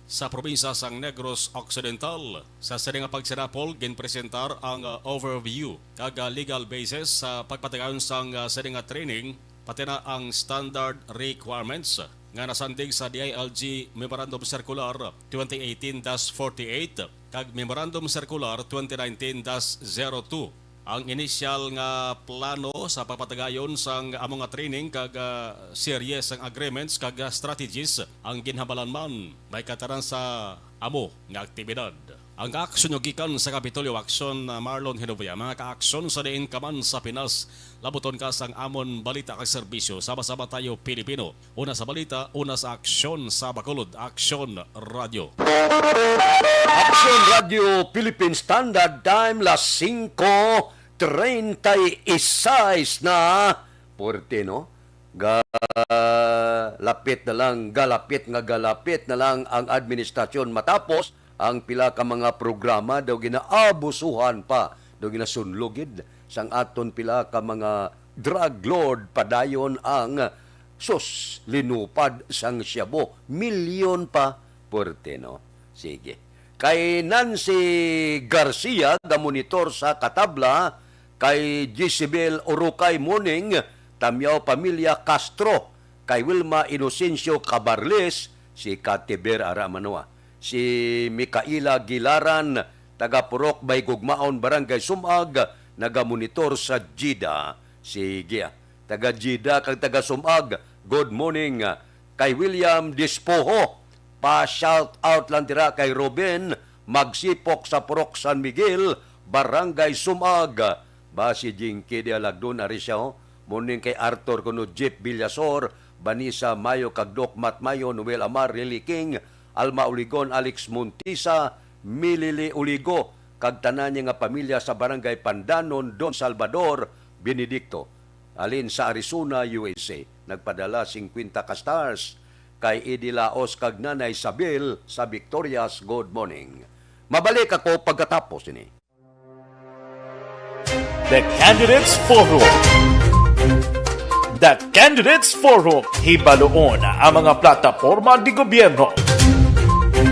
sa probinsya sang Negros Occidental. Sa sini nga pagsinapol, ginpresentar ang uh, overview kag uh, legal basis sa pagpatigayon sang uh, sini nga training, pati na ang standard requirements nga nasandig sa D I L G Memorandum Circular twenty eighteen dash forty-eight kag Memorandum Circular twenty nineteen dash zero two. Ang inisyal nga plano sa pagpatigayon sang amo nga training kag ah, serye sang agreements kag ah, strategies ang ginhambalan man may kataran sa amo nga aktibidad. Ang aksyon nga gikan sa Kapitolyo Aksyon, ah, Marlon Genovea, mga kaaksyon sa diin ka man sa Pinas, labuton ka sang amon balita kag serbisyo. Sama-sama tayo, Pilipino. Una sa balita, una sa aksyon sa Bacolod, Aksyon Radyo. Aksyon Radyo Philippine Standard Time, las singko treinta y seis na. Puwerte, no? Ga-, lapit na lang, galapit nga galapit na lang ang administrasyon matapos ang pila ka mga programa daw ginaabusuhan pa, daw ginasunlog gid sang aton pila ka mga drug lord padayon ang sus linupad sang shabu, milyon pa, puwerte, no? Sige. Kay Nancy Garcia, gamonitor sa Katabla, kay Jezebel Urukay Muning, Tamyaw Pamilya Castro, kay Wilma Inocencio Cabarles, si Katiber Aramanua, si Mikaela Gilaran, taga Purok Baygugmaon, Barangay Sumag, nagamonitor sa Jeddah. Sige, ah. Taga Jeddah kag taga Sumag, good morning. Kay William Dispoho, pa-shout out lang dira kay Ruben Magsipok sa Purok San Miguel, Barangay Sumag. Ba si Jinky Dialagdon ari siya, oh. Morning kay Arthur kuno Jeep Villasor, Vanessa Mayo kag Doc Matt Mayo, Noel Amar, Lily King, Alma Uligon, Alex Montisa, Milili Uligo, kag tanan niya nga pamilya sa Barangay Pandanon, Don Salvador Benedicto. Alin sa Arizona, U S A. Nagpadala singkwenta ka stars kay Eddie Laos kag Nanay Isabel sa Victorias. Good morning. Mabalik ako pagkatapos ini. The Candidates Forum. The Candidates Forum, hibaluon ang mga plataporma di gobyerno.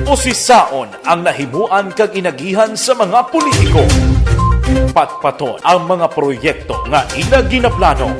Usisaon ang nahimuan kag inagihan sa mga politiko. Patpaton ang mga proyekto nga ila ginaplano.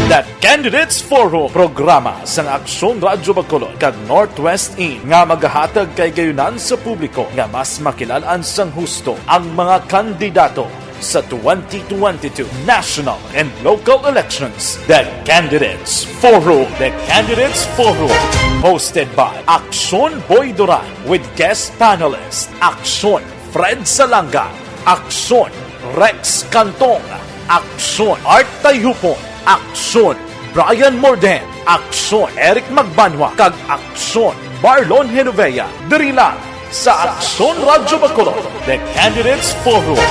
The Candidates Forum, programa sang Aksyon Radyo Bacolod kag Northwest In nga magahatag kay gayunan sa publiko nga mas makilal-an sang husto ang mga kandidato sa twenty twenty-two national and local elections. The Candidates Forum. The Candidates Forum. Hosted by Aksyon Boy Duran with guest panelist Aksyon Fred Salanga, Aksyon Rex Cantong, Aksyon Art Tayhupon, Aksyon Brian Morden, Aksyon Eric Magbanwa, kag Aksyon Marlon Genovea. Diri lang sa Aksyon Radyo Bacolod, The Candidates Forum.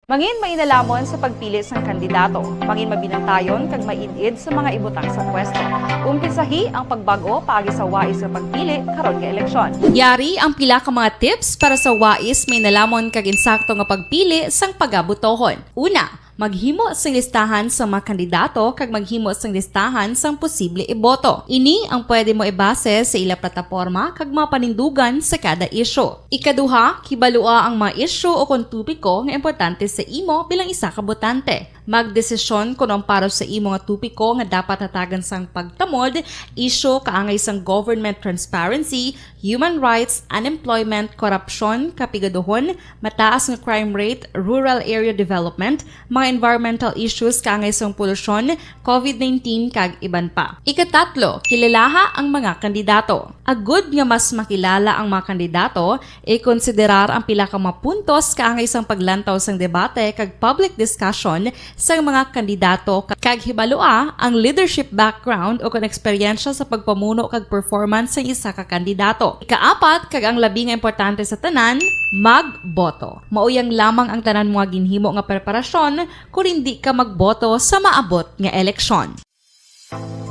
Mangin mainalhamon sa pagpili sang kandidato. Mangin mabinantayon kag maid-id sa mga ibutang sa pwesto. Umpisahi ang pagbag-o paagi sa wais nga pagpili karon nga eleksyon. Yari ang pila ka mga tips para sa wais, mainalhamon kag insakto nga pagpili sang pagabutohon. Una, Maghimo sing listahan sang mga kandidato kag maghimo sing listahan sang posible iboto. Ini ang pwede mo ibase sa ila plataporma kag mga panindugan sa kada isyu. Ikaduha, kibalua ang mga isyu o kon topiko nga importante sa imo bilang isa ka botante. Magdesisyon kon ang para sa imo nga topiko nga dapat hatagan sang pagtamod, isyu kaangay sang government transparency, human rights, unemployment, korupsyon, kapigaduhon, mataas nga crime rate, rural area development, mga environmental issues kaangay sang polusyon, covid nineteen, kag iban pa. Ikatatlo, kilalaha ang mga kandidato. Agud nga mas makilala ang mga kandidato, ikonsiderar ang pila ka mga puntos kaangay sang paglantaw sang debate kag public discussion sang mga kandidato kag hibalua ang leadership background o kon eksperyensya sa pagpamuno kag performance sang isa ka kandidato. Ikaapat, kag ang labi nga importante sa tanan, magboto. Mao yang lamang ang tanan mo nga ginhimo nga preparasyon kon indi ka magboto sa maabot nga eleksyon.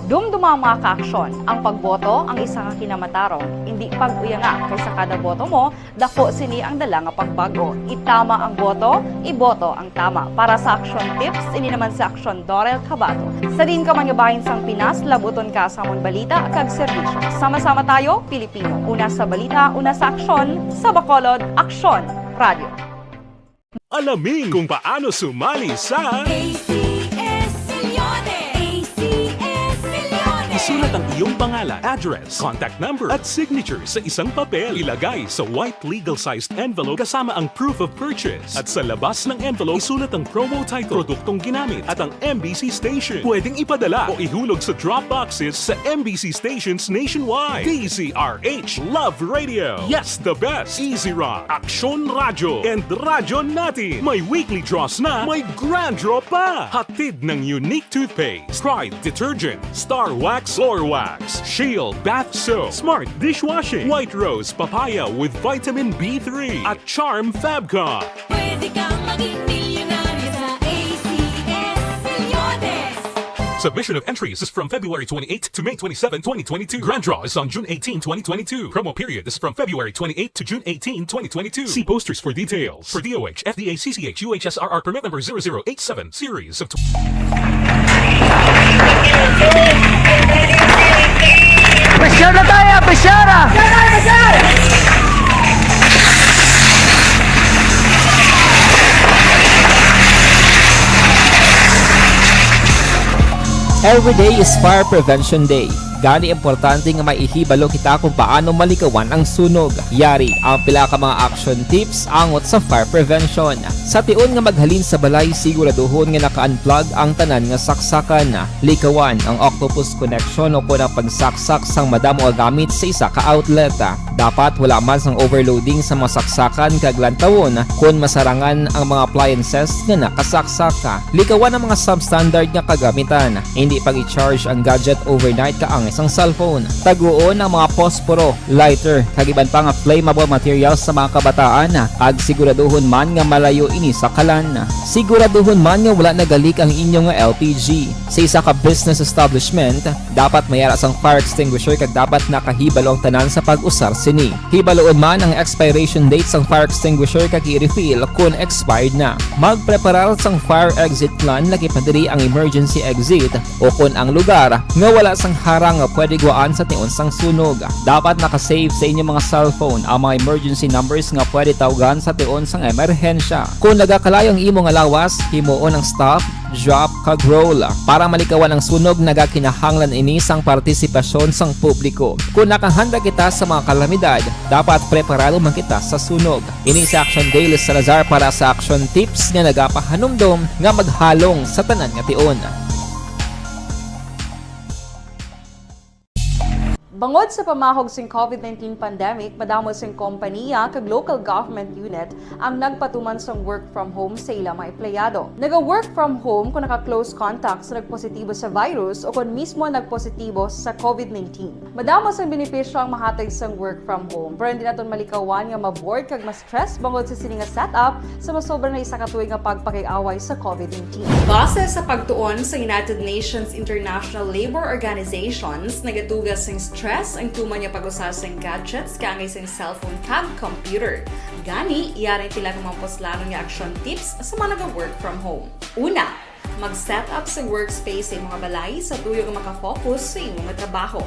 Dumduma, mga kaaksyon, ang pagboto ang isa ka kinamatarong, indi pag-uyanga, kay sa kada boto mo, dako sini ang dala nga pagbag-o. Itama ang boto, iboto ang tama. Para sa Aksyon Tips, ini naman si Aksyon Dorel Cabato. Sa diin ka man nga bahin sang Pinas, labuton ka sa amon balita kag serbisyo. Sama-sama tayo, Pilipino. Una sa balita, una sa aksyon, sa Bacolod, Aksyon Radio. Alamin kung paano sumali sa A C S Millones. A C S Millones. Isulat ang iyong pangalan, address, contact number, at signature sa isang papel. Ilagay sa white legal-sized envelope kasama ang proof of purchase. At sa labas ng envelope, isulat ang promo title, produktong ginamit, at ang M B C station. Pwedeng ipadala o ihulog sa drop boxes sa M B C stations nationwide. D Z R H, Love Radio. Yes, the best. Easy Rock, Aksyon Radyo, and Radyo Natin. May weekly draws na, may grand draw pa. Hatid ng Unique Toothpaste, Pride Detergent, Star Wax Floor Wax, Shield Bath Soap, Smart Dishwashing, White Rose Papaya with Vitamin B three, at Charm Fabcon. Pwede kang maging milyonaryo sa A C S Millones. Submission of entries is from February twenty-eighth to May twenty-seven, twenty twenty-two. Grand draw is on June eighteen, twenty twenty-two. Promo period is from February twenty-eighth to June eighteen, twenty twenty-two. See posters for details. For D O H, F D A, C C H, U H S R R permit number zero zero eight seven series of tw- Pressure na tayo! Pressure! Every day is Fire Prevention Day. Gani, importante nga may ihibalo kita kung paano malikawan ang sunog. Yari ang pila ka mga action tips angot sa fire prevention. Sa tion nga maghalin sa balay, siguraduhon nga naka-unplug ang tanan nga saksakan. Likawan ang octopus connection o kon ang pagsaksak sang madamo nga gamit sa isa ka outlet. Dapat wala man sang overloading sa mga saksakan kag lantawon kon masarangan ang mga appliances nga nakasaksak. Likawan ang mga substandard nga kagamitan. Hindi pag-i-charge ang gadget overnight kaangay sang cellphone. Taguon ang mga posporo, lighter, kag iban pa nga flammable materials sa mga kabataan, kag siguraduhon man nga malayo ini sa kalan. Siguraduhon man nga wala nagalik ang inyo nga L P G. Sa isa ka business establishment, dapat may ara sang fire extinguisher kag dapat nakahibalo ang tanan sa pag-usar sini. Hibaluon man ang expiration date sang fire extinguisher kag i-refill kon expired na. Magpreparar sang fire exit plan, lakip na diri ang emergency exit o kon ang lugar nga wala sang harang nga pwede guwaan sa tion sang sunog. Dapat naka-save sa inyo mga cellphone ang mga emergency numbers nga pwede tawgan sa tion sang emerhensya. Kon nagakalayo ang imo nga lawas, himuon ang stop, drop, kag roll. Para malikawan ang sunog, nagakinahanglan ini sang partisipasyon sang publiko. Kon nakahanda kita sa mga kalamidad, dapat preparado man kita sa sunog. Ini si Action Daily Salazar para sa Action Tips nga nagapahanumdom nga maghalong sa tanan nga tion. Bangod sa pamahog sing covid nineteen pandemic, madamo sing kompaniya kag local government unit ang nagpatuman sang work from home sa ila mga empleyado. Naga-work from home kon naka-close contact sa nagpositibo sa virus o kon mismo nagpositibo sa covid nineteen. Madamo sang benepisyo ang mahatag sang work from home, pero hindi naton malikawan nga ma-bored kag ma-stress bangod sa sini nga setup sa masobra na isa ka tuig nga pagpakig-away sa covid nineteen. Base sa pagtuon sa United Nations International Labour Organizations, nagadugang sing stress Stress ang tuman nga pag-usar sang gadgets kaangay sang cellphone kag computer. Gani, yari ang pila ka mga puslanon nga action tips sa mga naga-work from home. Una, mag-set up sa workspace sa imong balay sa tuyo nga makafocus sa imong trabaho.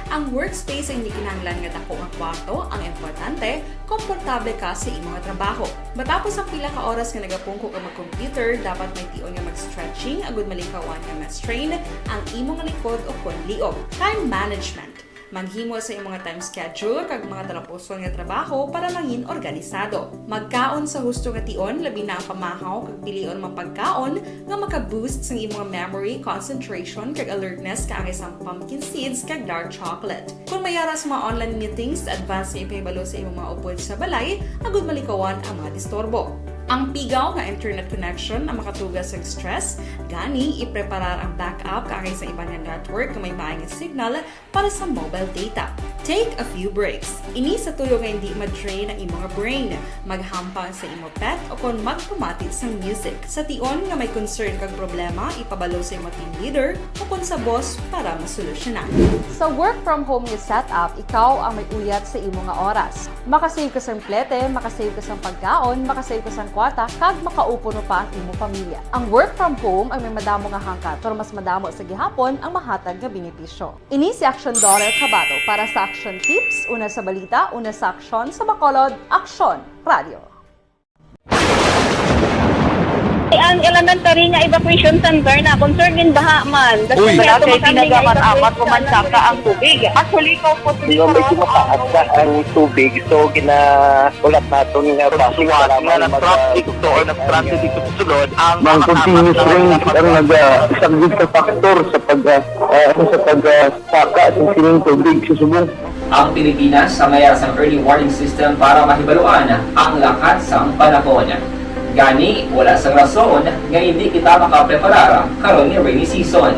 Ang workspace ay hindi kinahanglan nga dako nga kwarto, ang importante, komportable ka sa imong trabaho. Matapos ang pila ka oras nga nagapungko ka mag-computer, dapat may tion nga mag-stretching agud malikawan nga ma-strain ang imong likod o kon liog. Time management. Maghimo sa imong time schedule kag mga talapuson nga trabaho para mangin organisado. Magkaon sa husto nga tion, labi na ang pamahaw kag pilion mga pagkaon nga maka-boost sang imong memory, concentration, kag alertness kaangay sang pumpkin seeds kag dark chocolate. Kung may ara sa mga online meetings, advance nga ipahibalo sa imong mga upod sa balay agud malikawan ang mga disturbo. Ang pigaw nga internet connection ang makatuga sa stress, gani ipreparar ang backup kaangay sa iban nga network nga may maayong signal para sa mobile data. Take a few breaks. Ini sa tuyo nga hindi ma-drain ang imong brain. Maghampang sa imo pet o kon magpamati sang music. Sa tion nga may concern kag problema, ipabalo sa imo team leader o kon sa boss para masolusyonan. Sa work from home nga setup, ikaw ang may uyat sa imo nga oras. Makasave ka sang plete, makasave ka sang pagkaon, makasave ka sang kwarta, kag makaupo pa ang imo pamilya. Ang work from home ang may madamo nga hangkat, pero mas madamo sa gihapon ang mahatag nga benepisyo. Ini si Action Daughter Kabato para sa Action Tips, una sa balita, una sa aksyon sa Bacolod, Aksyon Radio. Ang elementary nga evacuation center na concern gin baha man. Uy, wala kay tinaga man amat o man saka ang tubig. Actually, ko po. Medyo mataas na ang tubig, so ginaulat naton nga basi nga nag-traffic to or nag-transit dito sa sulod ang mga continuous rains ang nag-, ah, isang big factor sa pag, ah, ah, sa pag, ah, saka sa sining tubig sa subong. Ang Pilipinas ang may sang early warning system para mahibaluan ang lakat sang panahon. Gani, wala sang rason nga hindi kita makapreparar karon nga rainy season.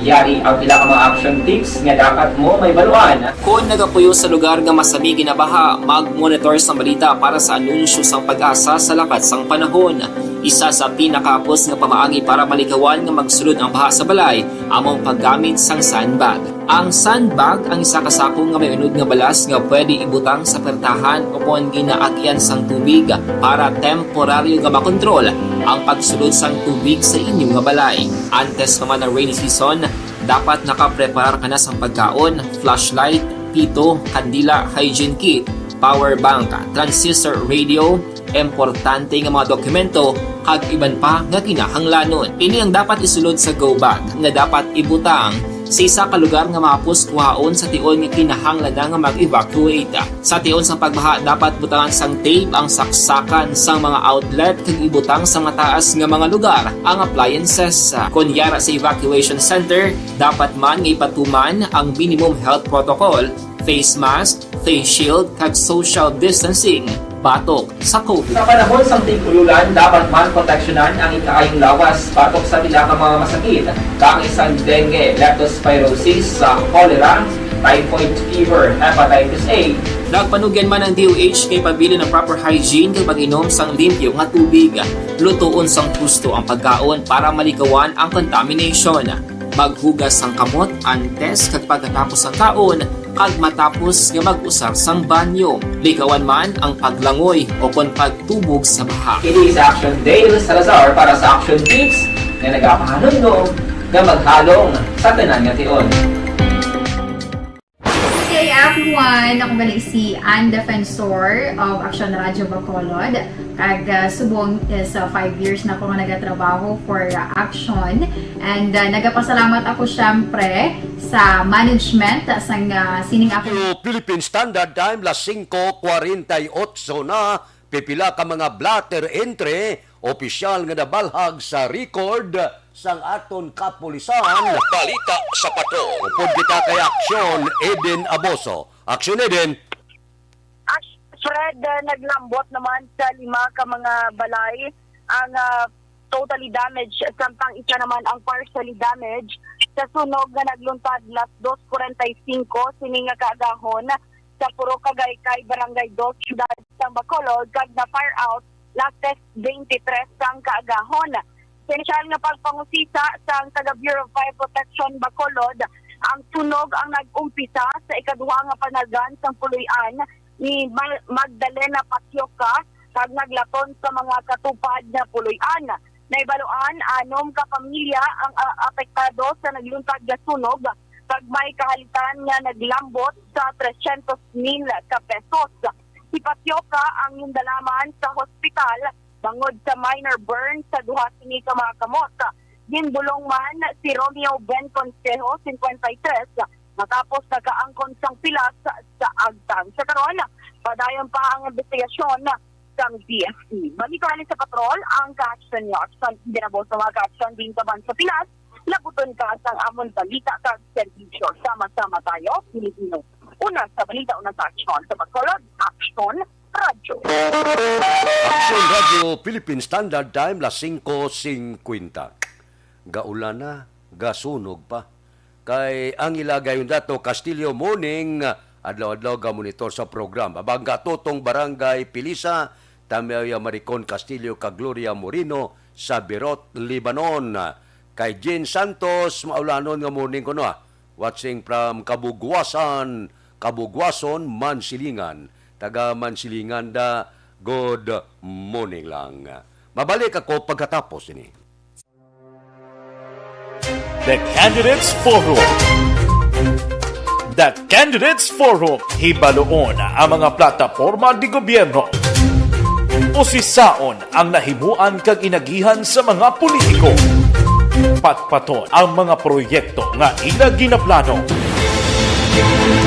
Yari ang pila ka mga action tips nga dapat mo mahibaluan. Kon nagapuyo sa lugar nga masami ginabaha, mag-monitor sang balita para sa anunsyo sang PAGASA sa lakat sang panahon. Isa sa pinakahapos nga pamaagi para malikawan nga magsulod ang baha sa balay amo ang paggamit sang sandbag. Ang sandbag ang isa ka sako nga may unod nga balas nga pwede ibutang sa pertahan o kon ginaagian sang tubig para temporaryo nga makontrol ang pagsulod sang tubig sa inyo nga balay. Antes pa man ang rainy season, dapat nakapreparar ka na sang pagkaon, flashlight, pito, kandila, hygiene kit, power bank, transistor radio, importante nga mga dokumento, kag iban pa nga kinahanglanon. Ini ang dapat isulod sa go bag nga dapat ibutang sa isa ka lugar nga mahapos kuhaon sa tion nga kinahanglan na nga mag-evacuate. Sa tion sang pagbaha, dapat butangan sang tape ang saksakan sang mga outlet kag ibutang sa mataas nga mga lugar ang appliances. Kon yara sa evacuation center, dapat man nga ipatuman ang minimum health protocol, face mask, face shield, kag social distancing batok sa COVID. Sa panahon sang tig-ululan, dapat man proteksyonan ang ikaayong lawas batok sa pila ka mga masakit, kaangay sang dengue, leptospirosis, sa cholera, typhoid fever, hepatitis A. Nagpanugyan man ang D O H kay pabilin ang proper hygiene kag pag-inom sang limpyo nga tubig. Lutoon sang husto ang pagkaon para malikawan ang contamination. Maghugas sang kamot antes kag pagkatapos sang kaon, kag matapos nga mag-usar sang banyo. Likawan man ang paglangoy o kon pagtubog sa baha. Ini si Action Dale Salazar para sa Action Tips nga nagapahanumdom nga maghalong sa tanan nga tion. Good day, everyone! Ako gali si Ann Defensor of Action Radio Bacolod. Kag, ah, subong is, ah, five years na ako nga nagatrabaho for, ah, Action. And, ah, nagapasalamat ako, syempre, sa management, ah, sang, ah, sining ako. Philippine Standard Time, las singko kwarenta y otso na, pipila ka mga blotter entry, opisyal nga nabalhag sa record sang aton kapulisan. Balita sa Patrol. Upod kita kay Aksyon, Eden Aboso. Aksyon, Eden. Ash-, Fred, uh, naglambot naman sa lima ka mga balay ang, uh, totally damaged, samtang isa naman ang partially damaged sa sunog nga nagluntad las dos kwarenta y singko sini nga kaagahon sa Purok Kagaykay, Barangay Dos, Siyudad sang Bacolod, kag na-fire out las tres beintitres sang kaagahon. Sa inisyal nga pagpangusisa sang taga Bureau of Fire Protection Bacolod, Ang sunog ang nag-umpisa sa ikaduha nga panagan sang puloy-an ni Ma-, Magdalena Patioka kag naglaton sa mga katupad nga puloy-an. Nahibaluan, anom ka pamilya ang, ah, apektado sa nagluntad nga sunog, kag may kahalitan nga naglambot sa tresyentos mil ka pesos. Si Patioka ang gindalaman sa hospital bangod sa minor burn sa duha sini ka mga kamot. Ginbulong man si Romeo Ben Consejo, cincuenta y tres, matapos nakaangkon sang pilas sa agtang. Sa karon, padayon pa ang investigasyon sang D F P. Balita ni sa Patrol, ang Ka-Aksyon News. Ang ginabos sa mga ka-aksyon din kaban sa Pinas, labuton ka sang amon balita kag serbisyo. Sama-sama tayo, Pilipino. Una sa balita, una sa aksyon. Sa Bacolod, Aksyon Radyo. Aksyon Radyo, Philippine Standard Time, las singko singkwenta. Gaulan na, gasunog pa. Kay Angela Gayondato Castillo, morning, adlaw-adlaw ga monitor sa program. Abang gatutong Barangay Pilisa, Tamaya Maricon Castillo kag Gloria Moreno sa Berot, Lebanon. Kay Jean Santos, maulanon nga morning kuno, ah. Watching from Kabugwasan, Kabugwason, Mansilingan. Taga Mansilingan da, good morning lang. Mabalik ako pagkatapos ini. The Candidates Forum. The Candidates Forum, hibaluon ang mga plataporma di gobyerno. Usisaon ang nahimuan kag inagihan sa mga politiko. Patpaton ang mga proyekto nga ila ginaplano.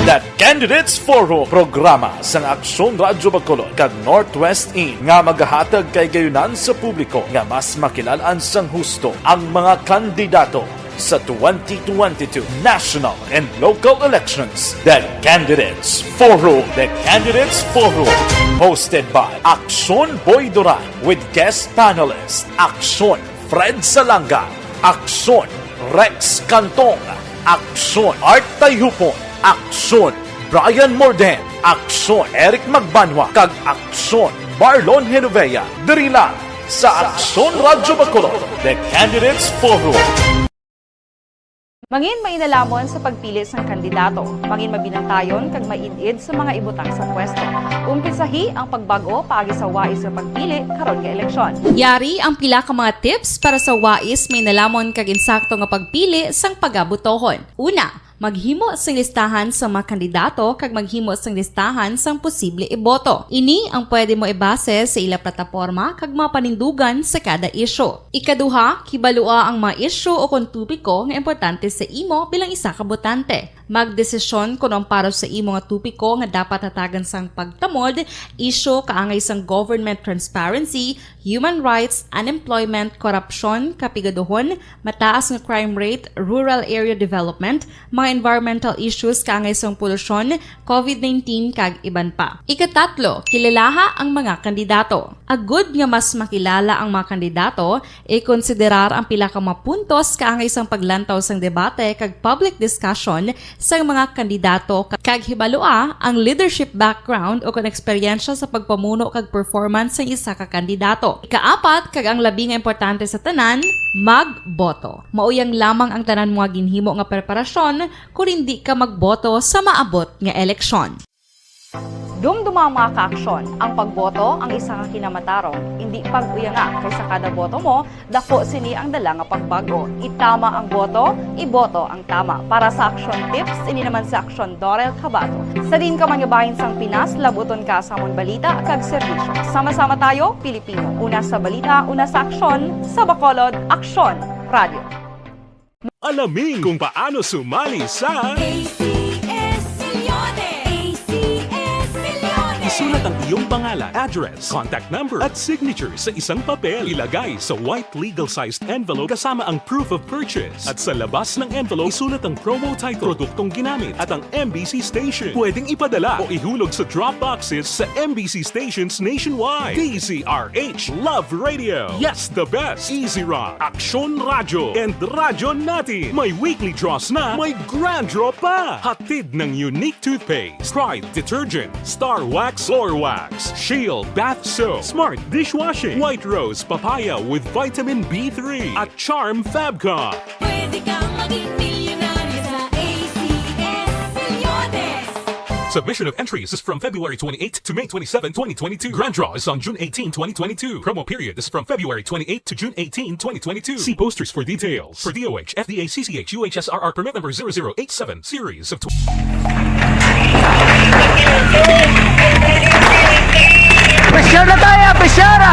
The Candidates Forum, programa sang Aksyon Radyo Bacolod kag Northwest In nga magahatag kay gayunan sa publiko nga mas makilalaan sang husto ang mga kandidato sa twenty twenty-two national and local elections. The Candidates Forum. The Candidates Forum. Hosted by Aksyon Boy Duran with guest panelist Aksyon Fred Salanga, Aksyon Rex Cantong, Aksyon Art Tayhupon, Aksyon Brian Morden, Aksyon Eric Magbanwa, kag Aksyon Marlon Genovea. Diri lang sa Aksyon Radyo Bacolod, The Candidates Forum. Mangin mainalaman sa pagpili sang kandidato. Mangin mabinantayon kag maid-id sa mga ibutang sa pwesto. Umpisahi ang pagbag-o paagi sa wais nga pagpili karon nga eleksyon. Yari ang pila ka mga tips para sa wais, mainalaman kag insakto nga pagpili sang pagabotohon. Una, maghimo sing listahan sa mga kandidato kag maghimo sing listahan sang posible iboto. Ini ang pwede mo ibase sa ila plataporma kag mga panindugan sa kada isyu. Ikaduha, kibalua ang mga isyu o kon topiko nga importante sa imo bilang isa ka botante. Magdesisyon kon ang para sa imo nga topiko nga dapat hatagan sang pagtamod, isyu kaangay sang government transparency, human rights, unemployment, korupsyon, kapigaduhon, mataas nga crime rate, rural area development, mga environmental issues kaangay sang polusyon, covid nineteen, kag iban pa. Ikatatlo, kilalaha ang mga kandidato. Agud nga mas makilala ang mga kandidato, ikonsiderar ang pila ka mga puntos kaangay sang paglantaw sang debate kag public discussion sang mga kandidato, ka-, kag hibalua ang leadership background o kon eksperyensya sa pagpamuno kag performance sang isa ka kandidato. Ikaapat, kag ang labi nga importante sa tanan, magboto. Mao yang lamang ang tanan mo nga ginhimo nga preparasyon kon indi ka magboto sa maabot nga eleksyon. Dumduma, mga kaaksyon, ang pagboto ang isa ka kinamatarong. Indi pag-uyanga, kay sa kada boto mo, dako sini ang dala nga pagbag-o. Itama ang boto, iboto ang tama. Para sa Aksyon Tips, ini naman si Aksyon Dorel Cabato. Sa diin ka man nga bahin sang Pinas, labuton ka sa amon balita kag serbisyo. Sama-sama tayo, Pilipino. Una sa balita, una sa aksyon, sa Bacolod, Aksyon Radio. Alamin kung paano sumali sa A C S Millones. A C S Millones. Isulat ang iyong pangalan, address, contact number, at signature sa isang papel. Ilagay sa white legal-sized envelope kasama ang proof of purchase. At sa labas ng envelope, isulat ang promo title, produktong ginamit, at ang M B C station. Pwedeng ipadala o ihulog sa drop boxes sa M B C stations nationwide. D Z R H Love Radio. Yes, the best. Easy Rock, Aksyon Radyo, and Radyo Natin. May weekly draws na, may grand draw pa. Hatid ng Unique Toothpaste, Pride Detergent, Star Wax, Floor Wax, Shield Bath Soap, Smart Dishwashing, White Rose Papaya with Vitamin B three, at Charm Fabcon. Pwede kang maging milyonaryo sa A C Submission of entries is from February twenty-eighth to May twenty-seventh, twenty twenty-two. Grand draw is on June eighteenth, twenty twenty-two. Promo period is from February twenty-eighth to June eighteenth, twenty twenty-two. See posters for details. For D O H, F D A, C C H, U H S R R permit number zero zero eight seven, series of tw- Pressure na tayo! Pressure!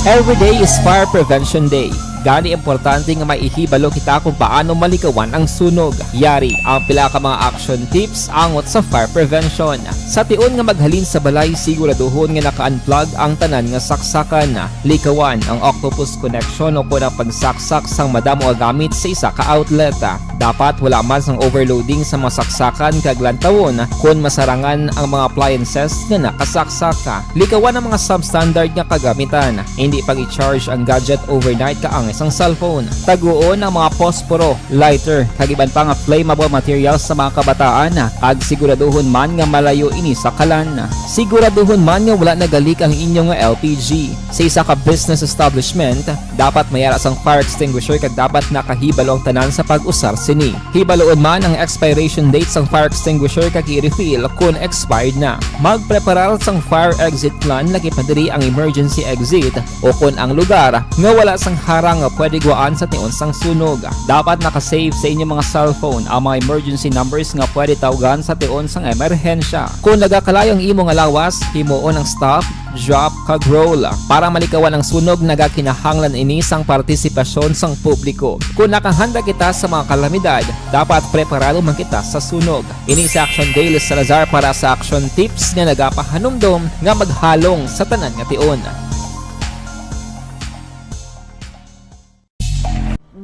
Every day is Fire Prevention Day. Gani, importante nga may ihibalo kita kung paano malikawan ang sunog. Yari ang pila ka mga action tips angot sa fire prevention. Sa tion nga maghalin sa balay, siguraduhon nga naka-unplug ang tanan nga saksakan. Likawan ang octopus connection o kon ang pagsaksak sang madamo nga gamit sa isa ka outlet. Dapat wala man sang overloading sa mga saksakan kag lantawon kon masarangan ang mga appliances nga nakasaksak. Likawan ang mga substandard nga kagamitan. Hindi pag-i-charge ang gadget overnight kaangay sang cellphone. Taguon ang mga posporo, lighter, kag iban pa nga flammable materials sa mga kabataan, kag siguraduhon man nga malayo ini sa kalan. Siguraduhon man nga wala nagalik ang inyo nga L P G. Sa isa ka business establishment, dapat may ara sang fire extinguisher kag dapat nakahibalo ang tanan sa pag-usar sini. Hibaloon man ang expiration date sang fire extinguisher kag i-refill kon expired na. Magpreparar sang fire exit plan, lakip na diri ang emergency exit, o kon ang lugar nga wala sang harang nga pwede guwaan sa tion sang sunog. Dapat naka-save sa inyo mga cellphone ang mga emergency numbers nga pwede tawgan sa tion sang emerhensya. Kon nagakalayo ang imo nga lawas, himuon ang stop, drop, kag roll. Para malikawan ang sunog, nagakinahanglan ini sang partisipasyon sang publiko. Kon nakahanda kita sa mga kalamidad, dapat preparado man kita sa sunog. Ini si Action Dale Salazar para sa Action Tips nga nagapahanumdom nga maghalong sa tanan nga tion.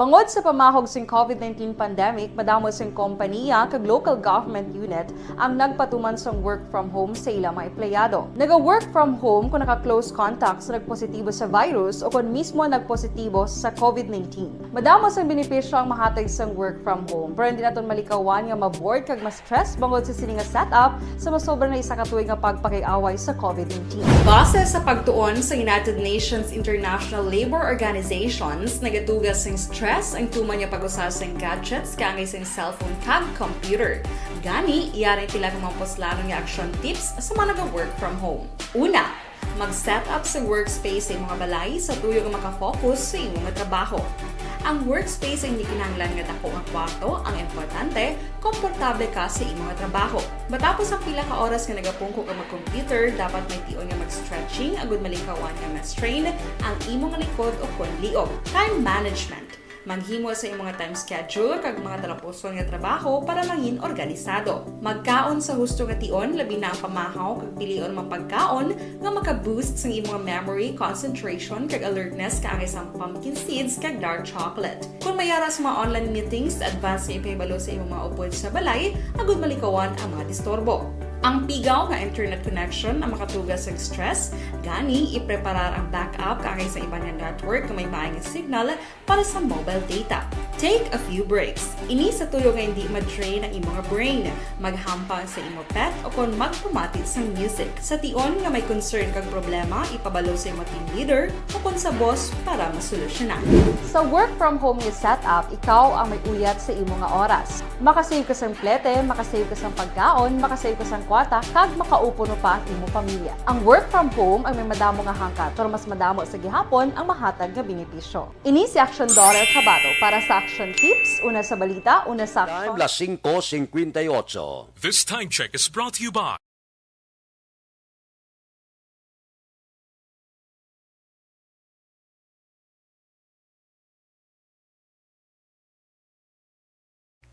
Bangod sa pamahog sing COVID nineteen pandemic, madamo sing kompaniya kag local government unit ang nagpatuman sang work from home sa ila mga empleyado. Naga-work from home kon naka-close contact sa nagpositibo sa virus o kon mismo nagpositibo sa COVID nineteen. Madamo sang benepisyo ang mahatag sang work from home, pero hindi naton malikawan nga ma-bored kag ma-stress bangod sa sini nga setup sa masobra na isa ka tuig nga pagpakig-away sa COVID nineteen. Base sa pagtuon sa United Nations International Labor Organizations, nagatuga sing stress ang tuman nga pag-usa sing gadgets kaangay sing cellphone kag computer. Gani, yari ang pila ka mga puslanon nga action tips sa mga naga-work from home. Una, mag-set up sa workspace sa imong balay sa tuyo nga makafocus sa imo nga trabaho. Ang workspace ang hindi kinahanglan nga dako nga kwarto, ang importante, komportable ka sa imo nga trabaho. Matapos ang pila ka oras nga nagapungko ka mag-computer, dapat may tion nga mag-stretching agud malikawan nga ma-strain ang imo nga likod o kon liog. Time management. Maghimo sa imong nga time schedule kag mga talapuson nga trabaho para mangin organisado. Magkaon sa husto nga tion, labi na ang pamahaw kag pilion mga pagkaon nga maka-boost sang imong memory, concentration, kag alertness kaangay sang pumpkin seeds kag dark chocolate. Kon may ara sa mga online meetings, advance nga ipahibalo sa imong mga upod sa balay agud malikawan ang mga disturbo. Ang pigaw nga internet connection ang makatuga sang stress, gani ipreparar ang backup kaangay sa iban nga network nga may maay nga signal para sa mobile data. Take a few breaks. Ini sa tuyo nga hindi ma-drain ang imo nga brain. Maghampang sa imo pet o kon magpamati sang music. Sa tion nga may concern kag problema, ipabalo sa imo team leader o kon sa boss para masolusyonan. Sa work from home nga setup, ikaw ang may uyat sa imo nga oras. Makasave ka sang plete, makasave ka sang pagkaon, makasave ka sang kwarta, kag makaupo pa ang imo pamilya. Ang work from home ang may madamo nga hangkat, pero mas madamo sa gihapon ang mahatag nga benepisyo. Ini si Action Dorel Cabato para sa Action Tips, una sa balita, una sa Time, aksyon. Las singko singkwenta y ocho. This time check is brought to you by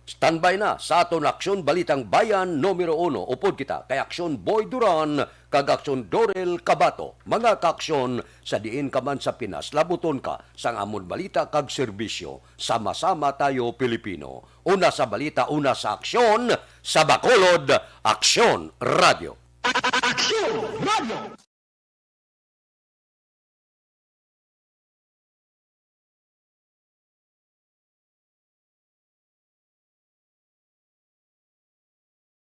Standby na sa aton Aksyon Balitang Bayan numero uno. Upod kita kay Aksyon Boy Duran kag Aksyon Dorel Cabato. Mga kaaksyon, sa diin ka man sa Pinas, labuton ka sang amon balita kag serbisyo. Sama-sama tayo, Pilipino. Una sa balita, una sa aksyon, sa Bacolod, Aksyon Radio. Aksyon Radio.